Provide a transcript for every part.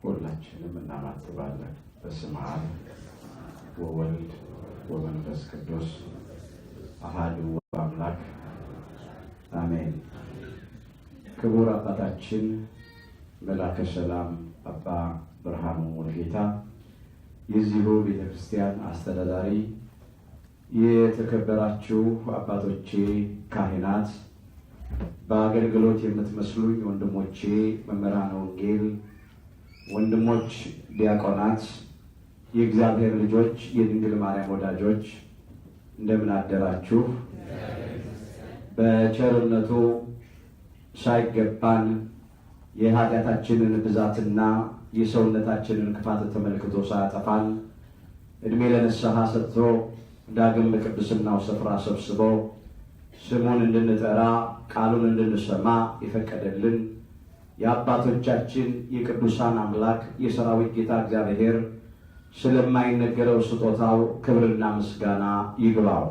ሁላችንም እናማትባለን። በስመ አብ ወወልድ ወመንፈስ ቅዱስ አሐዱ አምላክ አሜን። ክቡር አባታችን መላከ ሰላም አባ ብርሃኑ ሙሉጌታ፣ የዚሁ ቤተክርስቲያን አስተዳዳሪ፣ የተከበራችሁ አባቶቼ ካህናት፣ በአገልግሎት የምትመስሉኝ ወንድሞቼ መምህራነ ወንጌል፣ ወንድሞች ዲያቆናት፣ የእግዚአብሔር ልጆች፣ የድንግል ማርያም ወዳጆች፣ እንደምን አደራችሁ? በቸርነቱ ሳይገባን የኃጢአታችንን ብዛትና የሰውነታችንን ክፋት ተመልክቶ ሳያጠፋን ዕድሜ ለንስሐ ሰጥቶ ዳግም በቅድስናው ስፍራ ሰብስቦ ስሙን እንድንጠራ ቃሉን እንድንሰማ የፈቀደልን የአባቶቻችን የቅዱሳን አምላክ የሰራዊት ጌታ እግዚአብሔር ስለማይነገረው ስጦታው ክብርና ምስጋና ይግባው።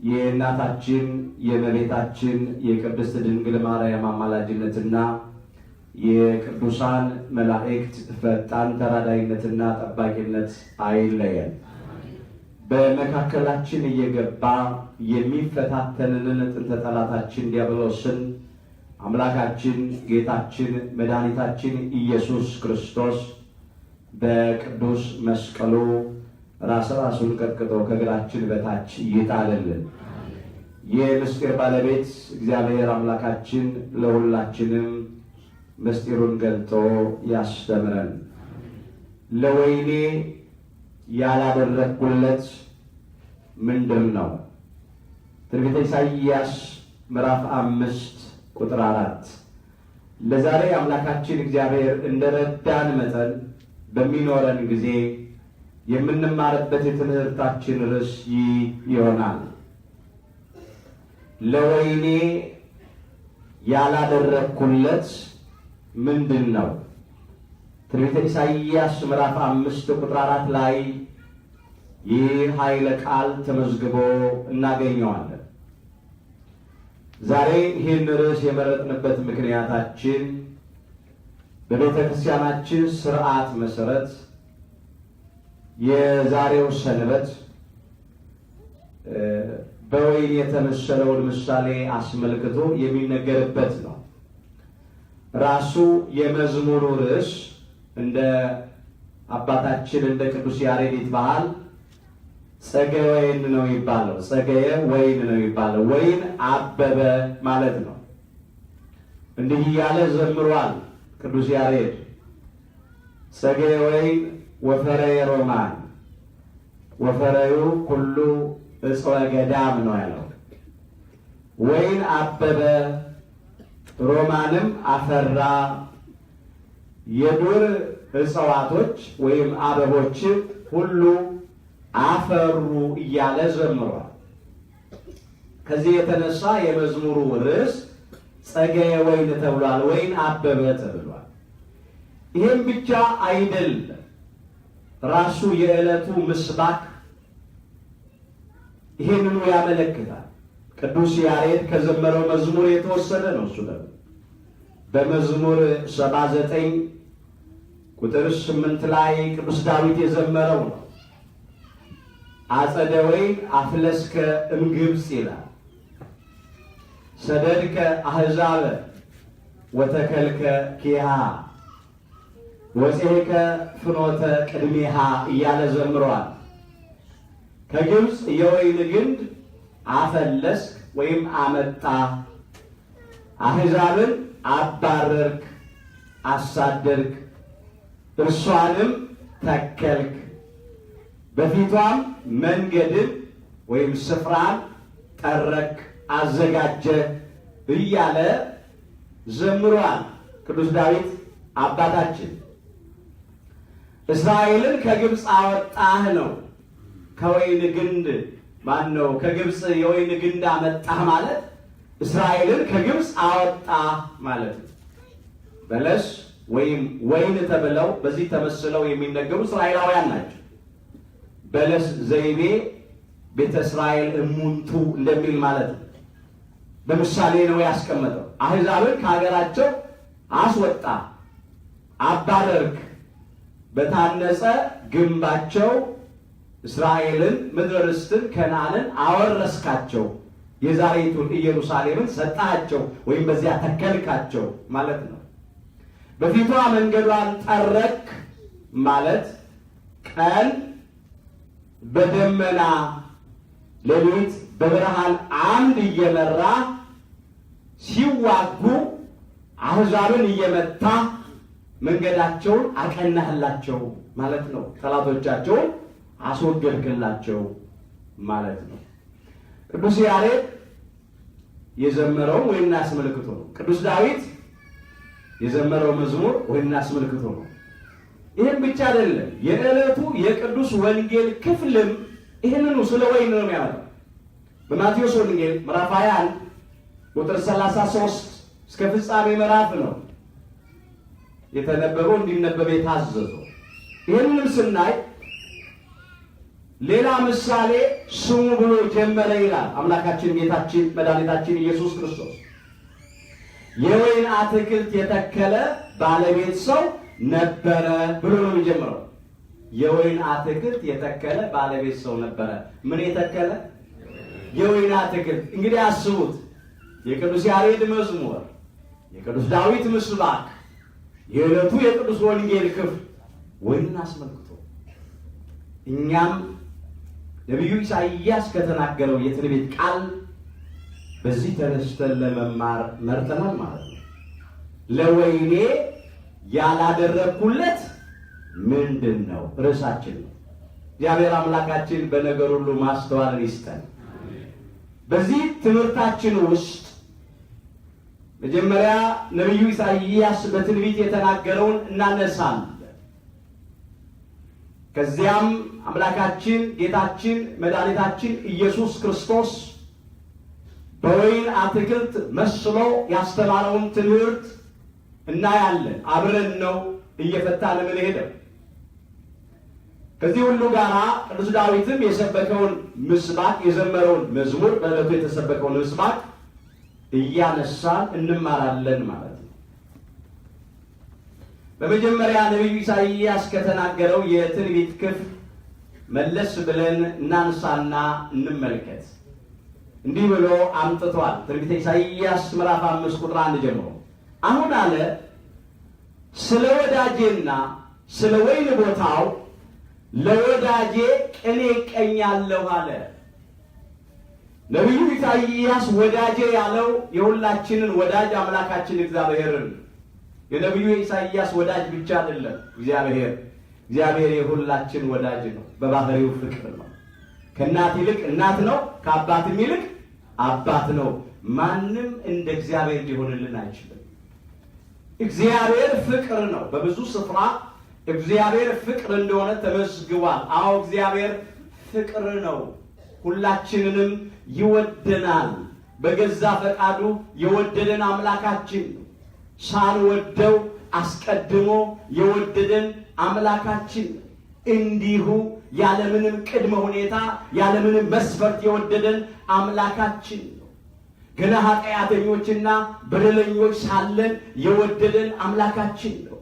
የእናታችን የእመቤታችን የቅድስት ድንግል ማርያም አማላጅነትና የቅዱሳን መላእክት ፈጣን ተራዳይነትና ጠባቂነት አይለየን። በመካከላችን እየገባ የሚፈታተንንን ጥንተ ጠላታችን ዲያብሎስን አምላካችን ጌታችን መድኃኒታችን ኢየሱስ ክርስቶስ በቅዱስ መስቀሉ ራስ ራሱን ቀጥቅጦ ከእግራችን በታች ይጣልልን። የምስጢር ባለቤት እግዚአብሔር አምላካችን ለሁላችንም ምስጢሩን ገልጦ ያስተምረን። ለወይኔ ያላደረግኩለት ምንድን ነው? ትንቢተ ኢሳይያስ ምዕራፍ 5 ቁጥር 4። ለዛሬ አምላካችን እግዚአብሔር እንደረዳን መጠን በሚኖረን ጊዜ የምንማርበት የትምህርታችን ርዕስ ይህ ይሆናል። ለወይኔ ያላደረግኩለት ምንድን ነው? ትንቢተ ኢሳይያስ ምዕራፍ 5 ቁጥር 4 ላይ ይህ ኃይለ ቃል ተመዝግቦ እናገኘዋለን። ዛሬ ይህን ርዕስ የመረጥንበት ምክንያታችን በቤተ ክርስቲያናችን ስርዓት መሰረት የዛሬው ሰንበት በወይን የተመሰለውን ምሳሌ አስመልክቶ የሚነገርበት ነው። ራሱ የመዝሙሩ ርዕስ እንደ አባታችን እንደ ቅዱስ ያሬድ ባህል ጸገየ ወይን ነው የሚባለው። ጸገየ ወይን ነው የሚባለው። ወይን አበበ ማለት ነው። እንዲህ እያለ ዘምሯል ቅዱስ ያሬድ። ጸገየ ወይን ወፈረየ ሮማን ወፈረዩ ኩሉ እጽወ ገዳም ነው ያለው። ወይን አበበ ሮማንም አፈራ፣ የዱር እጽዋቶች ወይም አበቦች ሁሉ አፈሩ እያለ ዘምሯል። ከዚህ የተነሳ የመዝሙሩ ርዕስ ጸገየ ወይን ተብሏል። ወይን አበበ ተብሏል። ይህም ብቻ አይደለም። ራሱ የዕለቱ ምስባክ ይህንኑ ያመለክታል። ቅዱስ ያሬድ ከዘመረው መዝሙር የተወሰደ ነው። እሱ ደግሞ በመዝሙር 79 ቁጥር 8 ላይ ቅዱስ ዳዊት የዘመረው ነው። አጸደ ወይን አፍለስከ እምግብፅ ይላል። ሰደድከ አሕዛበ ወተከልከ ኪሃ ወፄከ ፍኖተ ቅድሜሃ እያለ ዘምሯል። ከግብፅ የወይን ግንድ አፈለስክ ወይም አመጣ፣ አሕዛብን አባረርክ፣ አሳደርክ፣ እርሷንም ተከልክ፣ በፊቷም መንገድን ወይም ስፍራን ጠረክ፣ አዘጋጀ እያለ ዘምሯል ቅዱስ ዳዊት አባታችን። እስራኤልን ከግብፅ አወጣህ ነው። ከወይን ግንድ ማን ነው? ከግብፅ የወይን ግንድ አመጣህ ማለት እስራኤልን ከግብፅ አወጣህ ማለት ነው። በለስ ወይም ወይን ተብለው በዚህ ተመስለው የሚነገሩ እስራኤላውያን ናቸው። በለስ ዘይቤ ቤተ እስራኤል እሙንቱ እንደሚል ማለት ነው። በምሳሌ ነው ያስቀመጠው። አሕዛብን ከሀገራቸው አስወጣ፣ አባረርክ፣ በታነጸ ግንባቸው እስራኤልን ምድረ ርስትን ከነዓንን አወረስካቸው፣ የዛሬቱን ኢየሩሳሌምን ሰጣቸው ወይም በዚያ ተከልካቸው ማለት ነው። በፊቷ መንገዷን ጠረክ ማለት ቀን በደመና ሌሊት በብርሃን አምድ እየመራ ሲዋጉ አሕዛብን እየመታ መንገዳቸውን አቀናህላቸው ማለት ነው። ጠላቶቻቸውን አስወገድክላቸው ማለት ነው። ቅዱስ ያሬድ የዘመረው ወይን አስመልክቶ ነው። ቅዱስ ዳዊት የዘመረው መዝሙር ወይን አስመልክቶ ነው። ይህም ብቻ አይደለም። የዕለቱ የቅዱስ ወንጌል ክፍልም ይህንኑ ስለ ወይን ነው የሚያወራው። በማቴዎስ ወንጌል ምዕራፍ 21 ቁጥር 33 እስከ ፍጻሜ ምዕራፍ ነው የተነበበው እንዲነበብ የታዘዘው። ይህንንም ስናይ ሌላ ምሳሌ ስሙ ብሎ ጀመረ ይላል አምላካችን ጌታችን መድኃኒታችን ኢየሱስ ክርስቶስ። የወይን አትክልት የተከለ ባለቤት ሰው ነበረ ብሎ ነው የሚጀምረው። የወይን አትክልት የተከለ ባለቤት ሰው ነበረ። ምን የተከለ? የወይን አትክልት። እንግዲህ አስቡት፣ የቅዱስ ያሬድ መዝሙር፣ የቅዱስ ዳዊት ምስባክ፣ የዕለቱ የቅዱስ ወንጌል ክፍል ወይንን አስመልክቶ እኛም ነቢዩ ኢሳይያስ ከተናገረው የትንቢት ቃል በዚህ ተነስተን ለመማር መርጠናል ማለት ነው። ለወይኔ ያላደረግኩለት ምንድን ነው? ርዕሳችን ነው። እግዚአብሔር አምላካችን በነገር ሁሉ ማስተዋልን ይስጠን። በዚህ ትምህርታችን ውስጥ መጀመሪያ ነቢዩ ኢሳይያስ በትንቢት የተናገረውን እናነሳለን። ከዚያም አምላካችን ጌታችን መድኃኒታችን ኢየሱስ ክርስቶስ በወይን አትክልት መስሎ ያስተማረውን ትምህርት እናያለን። አብረን ነው እየፈታን የምንሄደው። ከዚህ ሁሉ ጋር ቅዱስ ዳዊትም የሰበከውን ምስባክ የዘመረውን መዝሙር በዕለቱ የተሰበከውን ምስባክ እያነሳን እንማራለን ማለት ነው። በመጀመሪያ ነቢዩ ኢሳይያስ ከተናገረው የትንቢት ክፍል መለስ ብለን እናንሳና እንመልከት። እንዲህ ብሎ አምጥቷል። ትንቢተ ኢሳይያስ ምዕራፍ 5 ቁጥር 1 ጀምሮ አሁን አለ ስለ ወዳጄና ስለ ወይን ቦታው ለወዳጄ ቅኔ እቀኛለሁ አለ። ነቢዩ ኢሳይያስ ወዳጄ ያለው የሁላችንን ወዳጅ አምላካችን እግዚአብሔርን። የነቢዩ ኢሳይያስ ወዳጅ ብቻ አይደለም እግዚአብሔር። እግዚአብሔር የሁላችን ወዳጅ ነው። በባህሪው ፍቅር ነው። ከእናት ይልቅ እናት ነው፣ ከአባትም ይልቅ አባት ነው። ማንም እንደ እግዚአብሔር ሊሆንልን አይችልም። እግዚአብሔር ፍቅር ነው። በብዙ ስፍራ እግዚአብሔር ፍቅር እንደሆነ ተመዝግቧል። አዎ እግዚአብሔር ፍቅር ነው። ሁላችንንም ይወደናል። በገዛ ፈቃዱ የወደደን አምላካችን ነው። ሳንወደው አስቀድሞ የወደደን አምላካችን ነው። እንዲሁ ያለምንም ቅድመ ሁኔታ ያለምንም መስፈርት የወደደን አምላካችን ነው። ገና ኃጢአተኞችና በደለኞች ሳለን የወደደን አምላካችን ነው።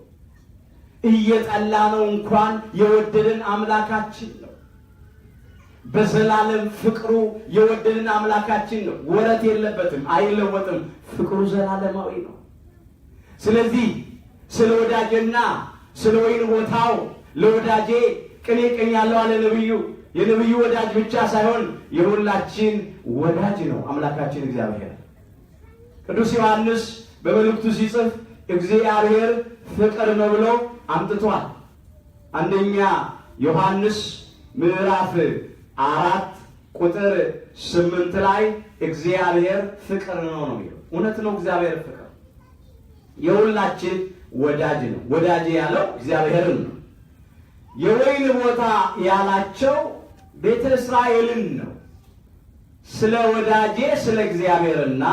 እየጠላነው እንኳን የወደደን አምላካችን ነው። በዘላለም ፍቅሩ የወደደን አምላካችን ነው። ወረት የለበትም፣ አይለወጥም። ፍቅሩ ዘላለማዊ ነው። ስለዚህ ስለ ወዳጄና ስለ ወይን ቦታው ለወዳጄ ቅኔ እቀኛለሁ አለ ነቢዩ። የነቢዩ ወዳጅ ብቻ ሳይሆን የሁላችን ወዳጅ ነው አምላካችን እግዚአብሔር። ቅዱስ ዮሐንስ በመልእክቱ ሲጽፍ እግዚአብሔር ፍቅር ነው ብሎ አምጥቷል። አንደኛ ዮሐንስ ምዕራፍ 4 ቁጥር 8 ላይ እግዚአብሔር ፍቅር ነው ነው የሚለው። እውነት ነው። እግዚአብሔር ፍቅር የሁላችን ወዳጅ ነው። ወዳጅ ያለው እግዚአብሔርን ነው። የወይን ቦታ ያላቸው ቤተ እስራኤልን ነው። ስለ ወዳጄ ስለ እግዚአብሔርና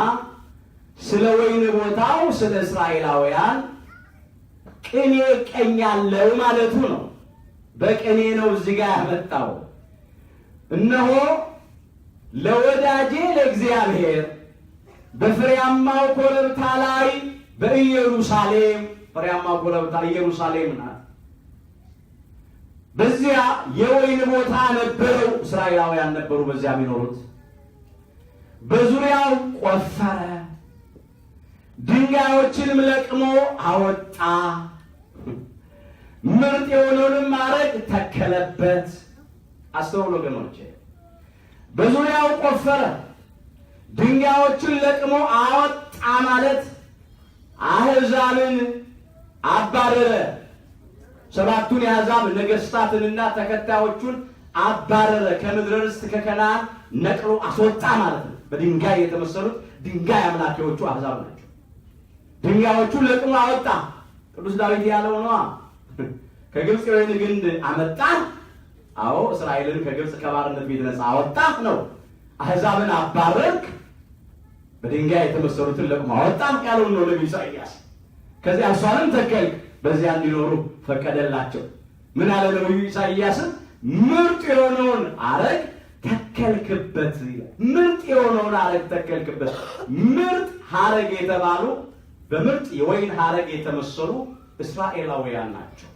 ስለ ወይን ቦታው ስለ እስራኤላውያን ቅኔ እቀኛለሁ ማለቱ ነው። በቅኔ ነው እዚህ ጋር ያመጣው። እነሆ ለወዳጄ ለእግዚአብሔር በፍሬያማው ኮረብታ ላይ በኢየሩሳሌም ፍሬያማው ኮረብታ ኢየሩሳሌም ናት። በዚያ የወይን ቦታ ነበረው። እስራኤላውያን ነበሩ በዚያ የሚኖሩት። በዙሪያው ቆፈረ፣ ድንጋዮችንም ለቅሞ አወጣ፣ ምርጥ የሆነውንም አረግ ተከለበት። አስተውሎ ወገኖቼ፣ በዙሪያው ቆፈረ፣ ድንጋዮችን ለቅሞ አወጣ ማለት አሕዛብን አባረረ። ሰባቱን የአሕዛብ ነገሥታትንና ተከታዮቹን አባረረ። ከምድረ ርስት ከከነዓን ነቅሎ አስወጣ ማለት ነው። በድንጋይ የተመሰሉት ድንጋይ አምላኪዎቹ አሕዛብ ናቸው። ድንጋዮቹን ለቅሞ አወጣ። ቅዱስ ዳዊት ያለው ነዋ። ከግብፅ የወይን ግንድ አመጣ። አዎ እስራኤልን ከግብፅ ከባርነት ቤት ነፃ አወጣ ነው። አሕዛብን አባረርክ፣ በድንጋይ የተመሰሉትን ለቅሞ አወጣ ያለውን ነው ነቢዩ ኢሳይያስ። ከዚያ እሷንም ተከልክ፣ በዚያ እንዲኖሩ ፈቀደላቸው። ምን አለ ነቢዩ ኢሳይያስም? ምርጥ የሆነውን አረግ ተከልክበት ይላል። ምርጥ የሆነውን ሐረግ ተከልክበት። ምርጥ ሐረግ የተባሉ በምርጥ የወይን ሐረግ የተመሰሉ እስራኤላውያን ናቸው።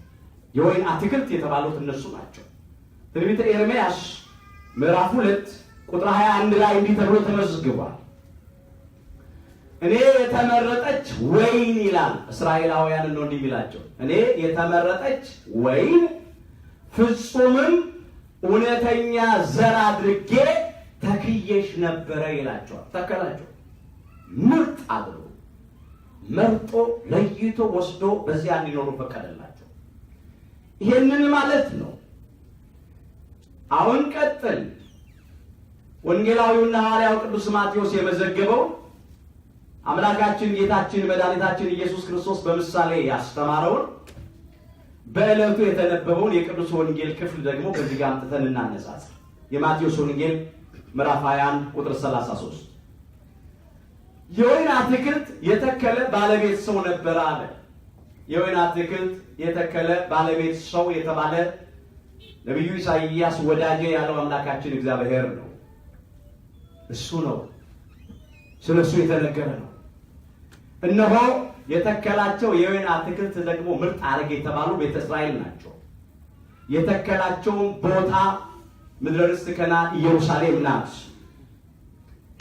የወይን አትክልት የተባሉት እነሱ ናቸው። ትንቢተ ኤርምያስ ምዕራፍ 2 ቁጥር 21 ላይ እንዲህ ተብሎ ተመዝግቧል። እኔ የተመረጠች ወይን ይላል። እስራኤላውያንን ነው እንዲህ የሚላቸው። እኔ የተመረጠች ወይን ፍጹምም እውነተኛ ዘር አድርጌ ተክዬሽ ነበረ ይላቸዋል። ተከላቸው ምርጥ አድርጎ መርጦ ለይቶ ወስዶ በዚያ እንዲኖሩ ፈቀደላቸው። ይሄንን ማለት ነው። አሁን ቀጥል። ወንጌላዊውና ሐዋርያው ቅዱስ ማቴዎስ የመዘገበው አምላካችን ጌታችን መድኃኒታችን ኢየሱስ ክርስቶስ በምሳሌ ያስተማረውን በዕለቱ የተነበበውን የቅዱስ ወንጌል ክፍል ደግሞ ከዚህ ጋር አምጥተን እናነጻጽር። የማቴዎስ ወንጌል ምዕራፍ 21 ቁጥር 33 የወይን አትክልት የተከለ ባለቤት ሰው ነበረ አለ። የወይን አትክልት የተከለ ባለቤት ሰው የተባለ ነቢዩ ኢሳይያስ ወዳጄ ያለው አምላካችን እግዚአብሔር ነው። እሱ ነው፣ ስለ እሱ የተነገረ ነው። እነሆ የተከላቸው የወይን አትክልት ደግሞ ምርጥ አረግ የተባሉ ቤተ እስራኤል ናቸው። የተከላቸውን ቦታ ምድረ ርስት ከነዓን ኢየሩሳሌም ናት።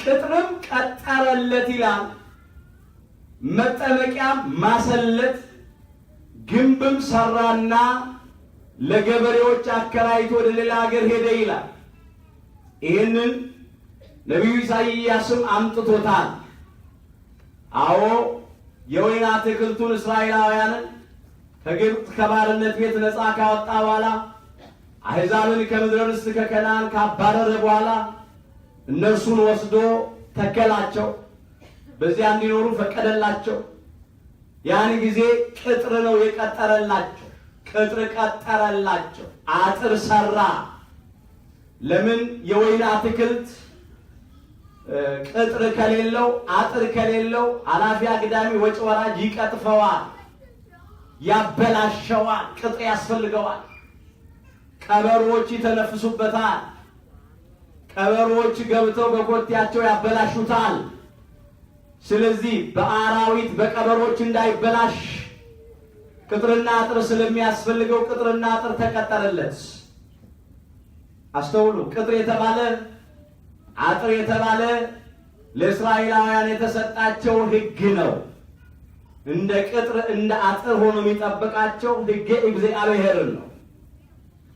ቅጥርም ቀጠረለት ይላል። መጠመቂያም ማሰለት፣ ግንብም ሰራና ለገበሬዎች አከራይቶ ወደ ሌላ ሀገር ሄደ ይላል። ይህንን ነቢዩ ኢሳይያስም አምጥቶታል። አዎ የወይን አትክልቱን እስራኤላውያንን ከግብፅ ከባርነት ቤት ነፃ ካወጣ በኋላ አሕዛብን ከምድረ ርስት ከከነዓን ካባረረ በኋላ እነርሱን ወስዶ ተከላቸው፣ በዚያ እንዲኖሩ ፈቀደላቸው። ያን ጊዜ ቅጥር ነው የቀጠረላቸው። ቅጥር ቀጠረላቸው፣ አጥር ሰራ። ለምን? የወይን አትክልት ቅጥር ከሌለው አጥር ከሌለው አላፊ አግዳሚ ወጪ ወራጅ ይቀጥፈዋል፣ ያበላሸዋል። ቅጥር ያስፈልገዋል። ቀበሮዎች ይተነፍሱበታል። ቀበሮዎች ገብተው በኮቴያቸው ያበላሹታል። ስለዚህ በአራዊት በቀበሮች እንዳይበላሽ ቅጥርና አጥር ስለሚያስፈልገው ቅጥርና አጥር ተቀጠረለት። አስተውሉ። ቅጥር የተባለ አጥር የተባለ ለእስራኤላውያን የተሰጣቸው ሕግ ነው። እንደ ቅጥር እንደ አጥር ሆኖ የሚጠብቃቸው ሕገ እግዚአብሔርን ነው።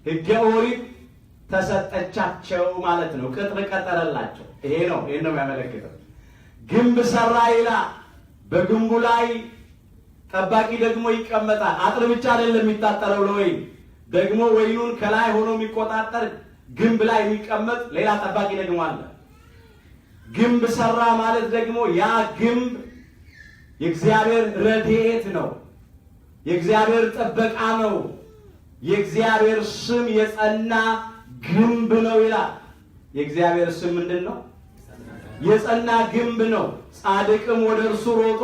ሕገ ኦሪት ተሰጠቻቸው ማለት ነው። ቅጥር ቀጠረላቸው። ይሄ ነው፣ ይሄን ነው የሚያመለክተው። ግንብ ሰራ ይላል። በግንቡ ላይ ጠባቂ ደግሞ ይቀመጣል። አጥር ብቻ አይደለም የሚታጠረው ለወይን ደግሞ ወይኑን ከላይ ሆኖ የሚቆጣጠር ግንብ ላይ የሚቀመጥ ሌላ ጠባቂ ደግሞ አለ። ግንብ ሰራ ማለት ደግሞ ያ ግንብ የእግዚአብሔር ረድኤት ነው። የእግዚአብሔር ጥበቃ ነው። የእግዚአብሔር ስም የጸና ግንብ ነው ይላል። የእግዚአብሔር ስም ምንድን ነው? የጸና ግንብ ነው። ጻድቅም ወደ እርሱ ሮጦ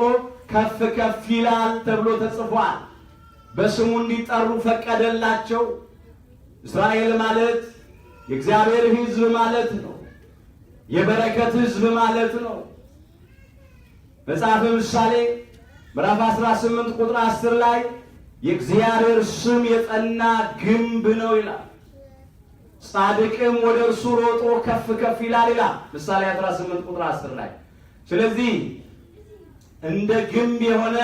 ከፍ ከፍ ይላል ተብሎ ተጽፏል። በስሙ እንዲጠሩ ፈቀደላቸው። እስራኤል ማለት የእግዚአብሔር ሕዝብ ማለት ነው። የበረከት ሕዝብ ማለት ነው። መጽሐፈ ምሳሌ ምዕራፍ 18 ቁጥር 10 ላይ የእግዚአብሔር ስም የጸና ግንብ ነው ይላል። ጻድቅም ወደ እርሱ ሮጦ ከፍ ከፍ ይላል ይላል ምሳሌ 18 ቁጥር 10 ላይ። ስለዚህ እንደ ግንብ የሆነ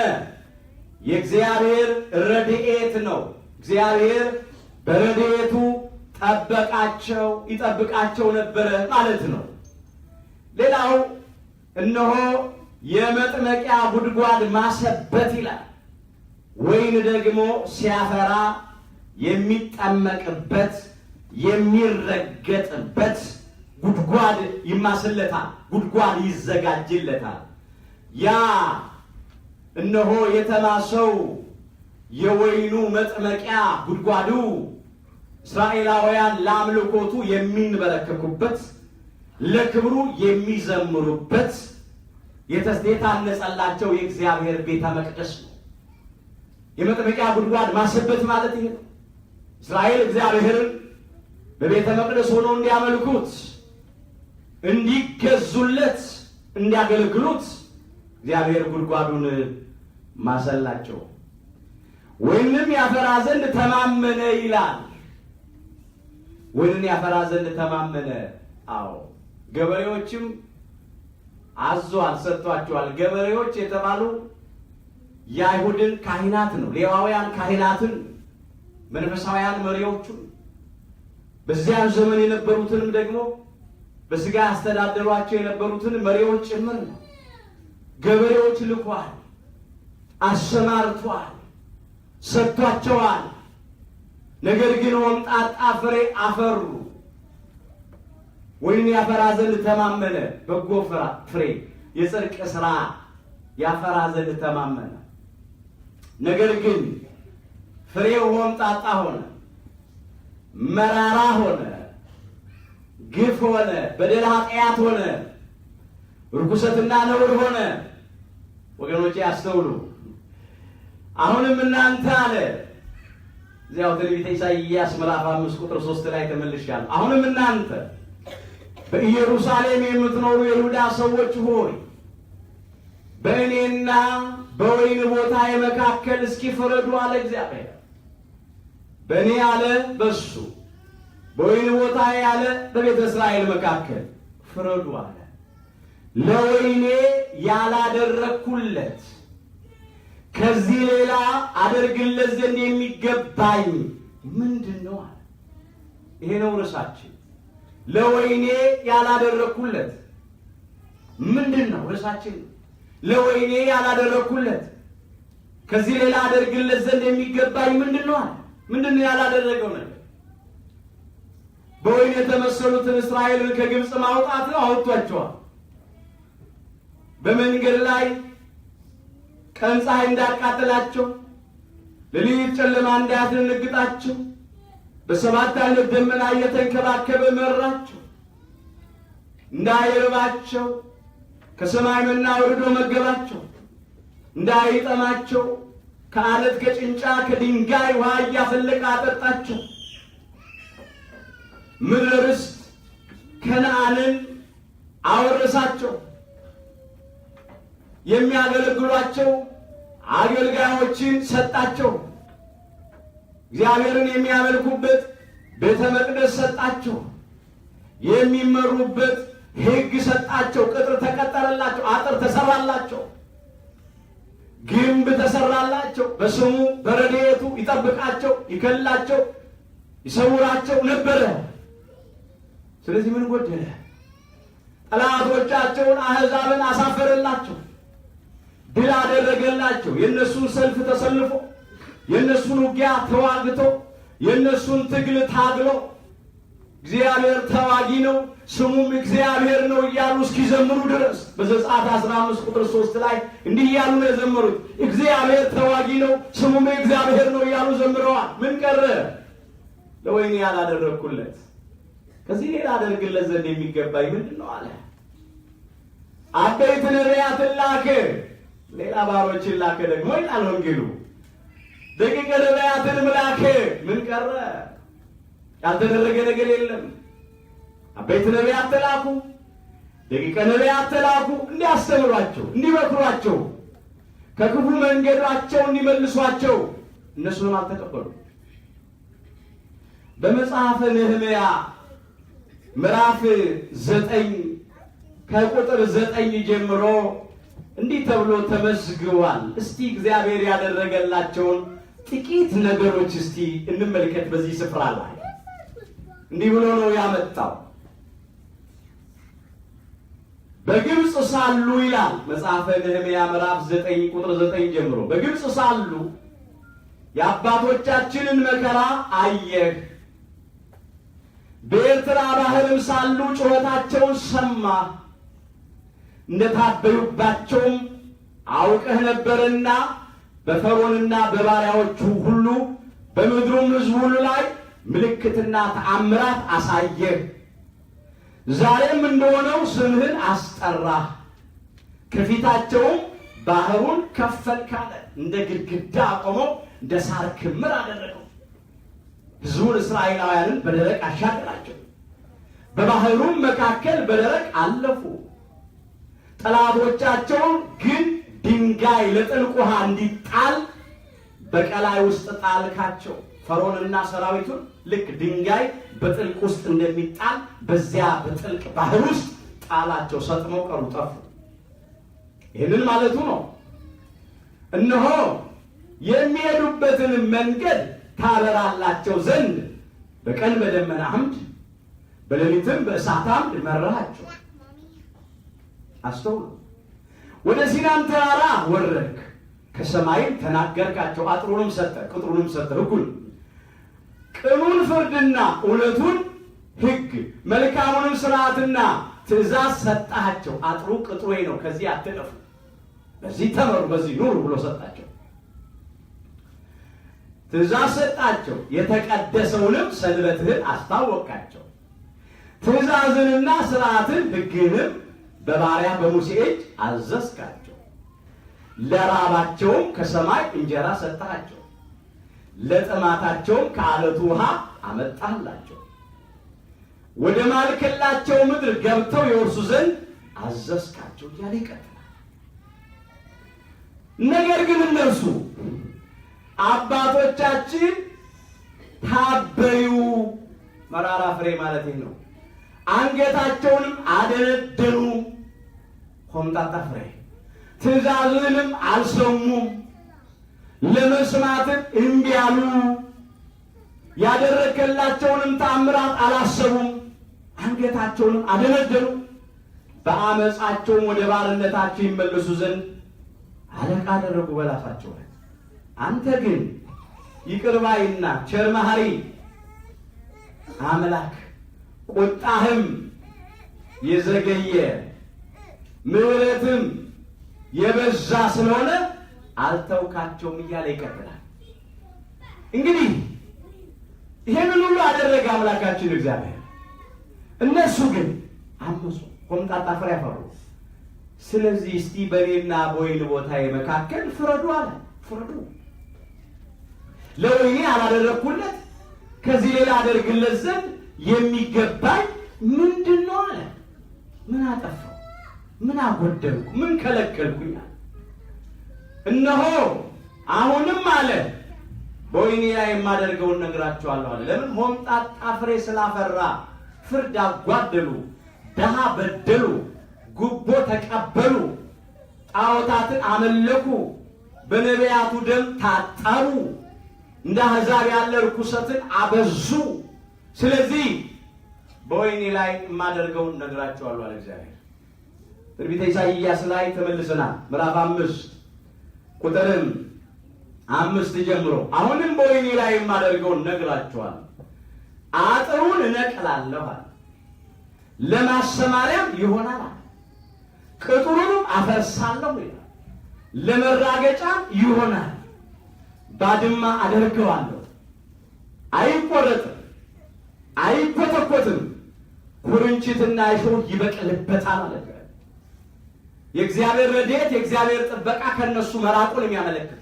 የእግዚአብሔር ረድኤት ነው። እግዚአብሔር በረድኤቱ ጠበቃቸው፣ ይጠብቃቸው ነበረ ማለት ነው። ሌላው እነሆ የመጥመቂያ ጉድጓድ ማሰበት ይላል። ወይን ደግሞ ሲያፈራ የሚጠመቅበት የሚረገጥበት ጉድጓድ ይማስለታል፣ ጉድጓድ ይዘጋጅለታል። ያ እነሆ የተማሰው የወይኑ መጥመቂያ ጉድጓዱ እስራኤላውያን ለአምልኮቱ የሚንበረከኩበት፣ ለክብሩ የሚዘምሩበት የታነጸላቸው የእግዚአብሔር ቤተ መቅደስ ነው። የመጥመቂያ ጉድጓድ ማሰበት ማለት ይሄ ነው። እስራኤል እግዚአብሔርን በቤተ መቅደስ ሆነው እንዲያመልኩት፣ እንዲገዙለት፣ እንዲያገለግሉት እግዚአብሔር ጉድጓዱን ማሰላቸው። ወይንም ያፈራ ዘንድ ተማመነ ይላል። ወይንን ያፈራ ዘንድ ተማመነ። አዎ ገበሬዎችም አዟል፣ ሰጥቷቸዋል። ገበሬዎች የተባሉ የአይሁድን ካህናት ነው፣ ሌዋውያን ካህናትን፣ መንፈሳውያን መሪዎቹን፣ በዚያን ዘመን የነበሩትንም ደግሞ በስጋ ያስተዳደሯቸው የነበሩትን መሪዎች ጭምር ነው። ገበሬዎች ልኳል፣ አሰማርቷል፣ ሰጥቷቸዋል። ነገር ግን ሆምጣጣ ፍሬ አፈሩ። ወይን ያፈራ ዘንድ ተማመነ። በጎ ፍሬ፣ የጽድቅ ስራ ያፈራ ዘንድ ተማመነ። ነገር ግን ፍሬው ሆምጣጣ ሆነ፣ መራራ ሆነ፣ ግፍ ሆነ፣ በደል ኃጢአት ሆነ፣ ርኩሰትና ነውር ሆነ። ወገኖቼ ያስተውሉ። አሁንም እናንተ አለ እዚያው ትንቢተ ኢሳይያስ ምዕራፍ 5 ቁጥር 3 ላይ ተመልሻለሁ። አሁንም እናንተ በኢየሩሳሌም የምትኖሩ የይሁዳ ሰዎች ሆይ በእኔና በወይን ቦታ መካከል እስኪ ፍረዱ አለ እግዚአብሔር። በእኔ አለ በሱ፣ በወይን ቦታ ያለ በቤተ እስራኤል መካከል ፍረዱ አለ። ለወይኔ ያላደረግኩለት ከዚህ ሌላ አደርግለት ዘንድ የሚገባኝ ምንድን ነው አለ። ይሄ ነው ርዕሳችን። ለወይኔ ያላደረግኩለት ምንድን ነው ርዕሳችን? ለወይኔ ያላደረግኩለት ከዚህ ሌላ አደርግለት ዘንድ የሚገባኝ ምንድን ነው አለ። ምንድን ነው ያላደረገው ነገር? በወይን የተመሰሉትን እስራኤልን ከግብፅ ማውጣት ነው፣ አውጥቷቸዋል። በመንገድ ላይ ቀን ፀሐይ እንዳያቃጥላቸው፣ ሌሊት ጨለማ እንዳያስደነግጣቸው በሰባት አይነት ደመና እየተንከባከበ መራቸው። እንዳይርባቸው ከሰማይ መና አውርዶ መገባቸው። እንዳይጠማቸው ከአለት ከጭንጫ ከድንጋይ ውሃ እያፈለቀ አጠጣቸው። ምድረ ርስት ከነዓንን አወረሳቸው። የሚያገለግሏቸው አገልጋዮችን ሰጣቸው። እግዚአብሔርን የሚያመልኩበት ቤተ መቅደስ ሰጣቸው። የሚመሩበት ሕግ ሰጣቸው። ቅጥር ተቀጠረላቸው። አጥር ተሰራላቸው። ግንብ ተሰራላቸው። በስሙ በረድኤቱ ይጠብቃቸው፣ ይከልላቸው፣ ይሰውራቸው ነበረ። ስለዚህ ምን ጎደለ? ጠላቶቻቸውን አሕዛብን አሳፈረላቸው፣ ድል አደረገላቸው። የእነሱን ሰልፍ ተሰልፎ የእነሱን ውጊያ ተዋግቶ የእነሱን ትግል ታግሎ እግዚአብሔር ተዋጊ ነው ስሙም እግዚአብሔር ነው እያሉ እስኪዘምሩ ድረስ በዘጸአት 15 ቁጥር 3 ላይ እንዲህ እያሉ ነው የዘመሩት። እግዚአብሔር ተዋጊ ነው ስሙም እግዚአብሔር ነው እያሉ ዘምረዋል። ምን ቀረ? ለወይኔ ያላደረግኩለት ከዚህ ሌላ አደርግለት ዘንድ የሚገባኝ ምንድን ነው አለ። አበይት ነቢያትን ላከ፣ ሌላ ባሮችን ላከ ደግሞ ይላል ወንጌሉ። ደቂቀ ነቢያትንም ላከ። ምን ቀረ? ያልተደረገ ነገር የለም። አበይት ነቢያት ተላኩ፣ ደቂቀ ነቢያት ተላኩ፣ እንዲያስተምሯቸው፣ እንዲመክሯቸው፣ ከክፉ መንገዳቸው እንዲመልሷቸው እነሱንም አልተቀበሉ። በመጽሐፈ ነህምያ ምዕራፍ 9 ከቁጥር 9 ጀምሮ እንዲህ ተብሎ ተመዝግቧል። እስቲ እግዚአብሔር ያደረገላቸውን ጥቂት ነገሮች እስቲ እንመልከት። በዚህ ስፍራ ላይ እንዲህ ብሎ ነው ያመጣው። በግብፅ ሳሉ ይላል መጽሐፈ ነህምያ ምዕራፍ 9 ቁጥር 9 ጀምሮ፣ በግብፅ ሳሉ የአባቶቻችንን መከራ አየህ፣ በኤርትራ ባህርም ሳሉ ጩኸታቸውን ሰማህ፣ እንደታበዩባቸውም አውቀህ ነበርና በፈርዖንና በባሪያዎቹ ሁሉ በምድሩም ሕዝብ ሁሉ ላይ ምልክትና ተአምራት አሳየህ። ዛሬም እንደሆነው ስምህን አስጠራህ፣ ከፊታቸውም ባህሩን ከፈልክ አለ። እንደ ግድግዳ አቆመው፣ እንደ ሳር ክምር አደረገው። ሕዝቡን እስራኤላውያንን በደረቅ አሻገራቸው፣ በባህሩም መካከል በደረቅ አለፉ። ጠላቶቻቸውን ግን ድንጋይ ለጥልቅ ውሃ እንዲጣል በቀላይ ውስጥ ጣልካቸው። ፈርዖንና ሰራዊቱን ልክ ድንጋይ በጥልቅ ውስጥ እንደሚጣል በዚያ በጥልቅ ባህር ውስጥ ጣላቸው። ሰጥመው ቀሩ፣ ጠፉ። ይህንን ማለቱ ነው። እነሆ የሚሄዱበትን መንገድ ታበራላቸው ዘንድ በቀን በደመና አምድ በሌሊትም በእሳት አምድ መራሃቸው። አስተውሉ። ወደ ሲናም ተራራ ወረድክ፣ ከሰማይም ተናገርካቸው። አጥሩንም ሰጠ፣ ቅጥሩንም ሰጠ፣ ሕጉን፣ ቅኑን ፍርድና እውነቱን ሕግ፣ መልካሙንም ስርዓትና ትእዛዝ ሰጣቸው። አጥሩ ቅጥሩ ነው፣ ከዚህ አትለፉ፣ በዚህ ተመሩ፣ በዚህ ኑሩ ብሎ ሰጣቸው። ትእዛዝ ሰጣቸው። የተቀደሰውንም ሰንበትህን አስታወቅካቸው። ትእዛዝንና ስርዓትን ሕግህንም በባሪያ በሙሴ እጅ አዘዝካቸው። ለራባቸውም ከሰማይ እንጀራ ሰጣቸው፣ ለጥማታቸውም ከዓለቱ ውሃ አመጣላቸው። ወደ ማልክላቸው ምድር ገብተው የወርሱ ዘንድ አዘዝካቸው እያለ ይቀጥላል። ነገር ግን እነርሱ አባቶቻችን ታበዩ፣ መራራ ፍሬ ማለት ይህ ነው። አንገታቸውንም አደነደኑ፣ ኮምጣጣ ፍሬ፣ ትእዛዝንም አልሰሙም፣ ለመስማትም እምቢ አሉ። ያደረገላቸውንም ተአምራት አላሰቡም፣ አንገታቸውንም አደነደኑ። በአመፃቸውም ወደ ባርነታቸው ይመለሱ ዘንድ አለቃ አደረጉ በላፋቸው ላይ። አንተ ግን ይቅር ባይና ቸር መሐሪ አምላክ ቁጣህም የዘገየ ምሕረትም የበዛ ስለሆነ አልተውካቸውም እያለ ይቀጥላል። እንግዲህ ይህንን ሁሉ አደረገ አምላካችን እግዚአብሔር። እነሱ ግን አመፁ፣ ኮምጣጣ ፍሬ አፈሩ። ስለዚህ እስቲ በእኔና በወይን ቦታዬ መካከል ፍረዱ አለ። ፍረዱ። ለወይኔ አላደረግኩለት ከዚህ ሌላ አደርግለት ዘንድ የሚገባኝ ምንድን ነው አለ። ምን አጠፋው? ምን አጎደልኩ? ምን ከለከልኩኝ? እነሆ አሁንም አለ በወይኔ ላይ የማደርገውን ነግራቸዋለሁ አለ። ለምን? ሆምጣጣ ፍሬ ስላፈራ ፍርድ አጓደሉ፣ ድሃ በደሉ፣ ጉቦ ተቀበሉ፣ ጣዖታትን አመለኩ፣ በነቢያቱ ደም ታጠቡ፣ እንደ አሕዛብ ያለ ርኩሰትን አበዙ። ስለዚህ በወይኔ ላይ የማደርገውን ነግራቸዋለሁ አለ እግዚአብሔር። ትንቢተ ኢሳይያስ ላይ ተመልሰናል። ምዕራፍ 5 ቁጥርም 5 ጀምሮ አሁንም በወይኔ ላይ የማደርገውን ነግራቸዋለሁ፣ አጥሩን እነቅላለሁ አለ፣ ለማሰማሪያም ይሆናል አለ፣ ቅጥሩንም አፈርሳለሁ ይላል፣ ለመራገጫም ይሆናል፣ ባድማ አደርገዋለሁ፣ አይቆረጥም፣ አይኮተኮትም፣ ኩርንችትና እሾህ ይበቅልበታል አለ። የእግዚአብሔር ረድኤት የእግዚአብሔር ጥበቃ ከነሱ መራቁን የሚያመለክት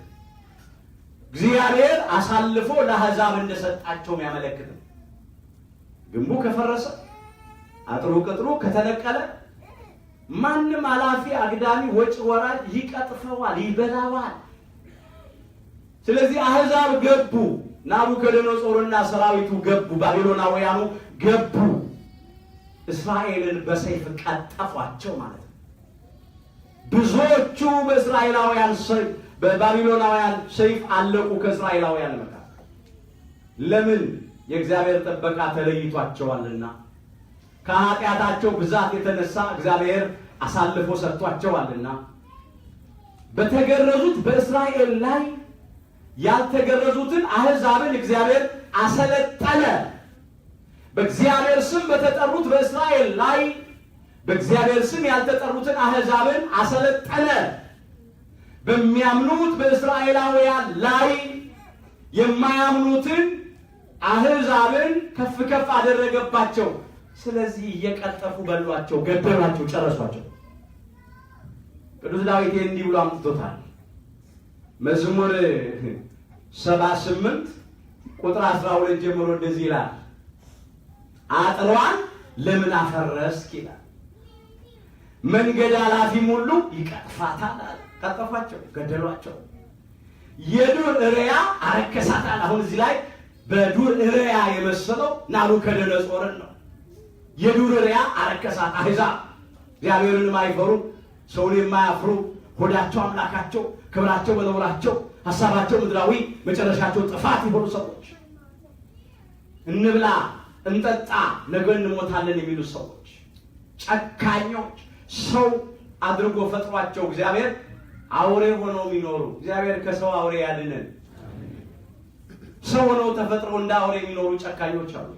እግዚአብሔር አሳልፎ ለአሕዛብ እንደሰጣቸው የሚያመለክት ነው። ግንቡ ከፈረሰ፣ አጥሩ ቅጥሩ ከተነቀለ፣ ማንም አላፊ አግዳሚ ወጪ ወራጅ ይቀጥፈዋል፣ ይበላዋል። ስለዚህ አሕዛብ ገቡ። ናቡከደነፆርና ሰራዊቱ ገቡ፣ ባቢሎናውያኑ ገቡ። እስራኤልን በሰይፍ ቀጠፏቸው ማለት ነው። ብዙዎቹ በእስራኤላውያን ሰይፍ በባቢሎናውያን ሰይፍ አለቁ፣ ከእስራኤላውያን መካከል። ለምን? የእግዚአብሔር ጥበቃ ተለይቷቸዋልና፣ ከኃጢአታቸው ብዛት የተነሳ እግዚአብሔር አሳልፎ ሰጥቷቸዋልና። በተገረዙት በእስራኤል ላይ ያልተገረዙትን አሕዛብን እግዚአብሔር አሰለጠነ። በእግዚአብሔር ስም በተጠሩት በእስራኤል ላይ በእግዚአብሔር ስም ያልተጠሩትን አሕዛብን አሰለጠነ። በሚያምኑት በእስራኤላውያን ላይ የማያምኑትን አሕዛብን ከፍ ከፍ አደረገባቸው። ስለዚህ እየቀጠፉ በሏቸው፣ ገደሏቸው፣ ጨረሷቸው። ቅዱስ ዳዊት እንዲህ ብሎ አምጥቶታል። መዝሙር 78 ቁጥር 12 ጀምሮ እንደዚህ ይላል፣ አጥሯን ለምን አፈረስክ ይላል። መንገድ አላፊም ሁሉ ይቀጥፋታል አለ። ቀጠፏቸው፣ ገደሏቸው። የዱር እሪያ አረከሳታል። አሁን እዚህ ላይ በዱር እሪያ የመሰለው ናቡከደነፆርን ነው። የዱር እሪያ አረከሳት። አሕዛብ እግዚአብሔርን የማይፈሩ፣ ሰውን የማያፍሩ፣ ሆዳቸው አምላካቸው፣ ክብራቸው በነውራቸው፣ ሀሳባቸው ምድራዊ፣ መጨረሻቸው ጥፋት የሆኑ ሰዎች፣ እንብላ እንጠጣ ነገ እንሞታለን የሚሉ ሰዎች፣ ጨካኞች፣ ሰው አድርጎ ፈጥሯቸው እግዚአብሔር አውሬ ሆነው የሚኖሩ፣ እግዚአብሔር ከሰው አውሬ ያድነን። ሰው ሆነው ተፈጥረው እንደ አውሬ የሚኖሩ ጨካኞች አሉ።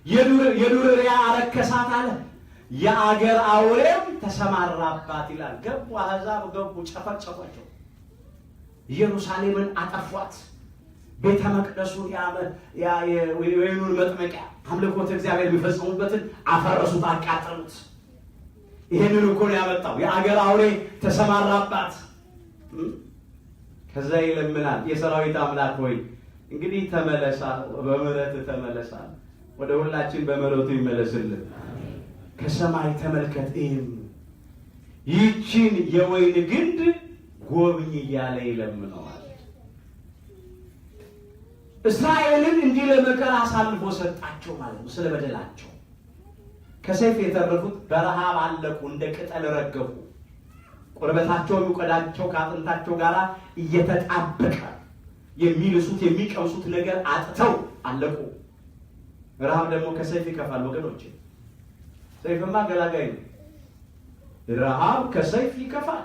የዱር እሪያ አረከሳት አለ። የአገር አውሬም ተሰማራባት ይላል። ገቡ፣ አሕዛብ ገቡ፣ ጨፈጨፏቸው። ኢየሩሳሌምን አጠፏት። ቤተ መቅደሱን፣ የወይኑን መጥመቂያ፣ አምልኮተ እግዚአብሔር የሚፈጽሙበትን አፈረሱት፣ አቃጠሉት። ይሄንን እኮ ነው ያመጣው። የአገር አውሬ ተሰማራባት። ከዛ ይለምናል፣ የሰራዊት አምላክ ሆይ እንግዲህ ተመለሳ፣ በምሕረት ተመለሳ። ወደ ሁላችን በምሕረቱ ይመለስልን። ከሰማይ ተመልከት እይም፣ ይህችን የወይን ግንድ ጎብኝ እያለ ይለምነዋል። እስራኤልን እንዲህ ለመከራ አሳልፎ ሰጣቸው ማለት ነው፣ ስለ በደላቸው። ከሰይፍ የተረፉት በረሃብ አለቁ፣ እንደ ቅጠል ረገፉ። ቁርበታቸው የሚቆዳቸው ከአጥንታቸው ጋር እየተጣበቀ የሚልሱት የሚቀምሱት ነገር አጥተው አለቁ። ረሃብ ደግሞ ከሰይፍ ይከፋል ወገኖች። ሰይፍማ ገላጋይ ነው። ረሃብ ከሰይፍ ይከፋል።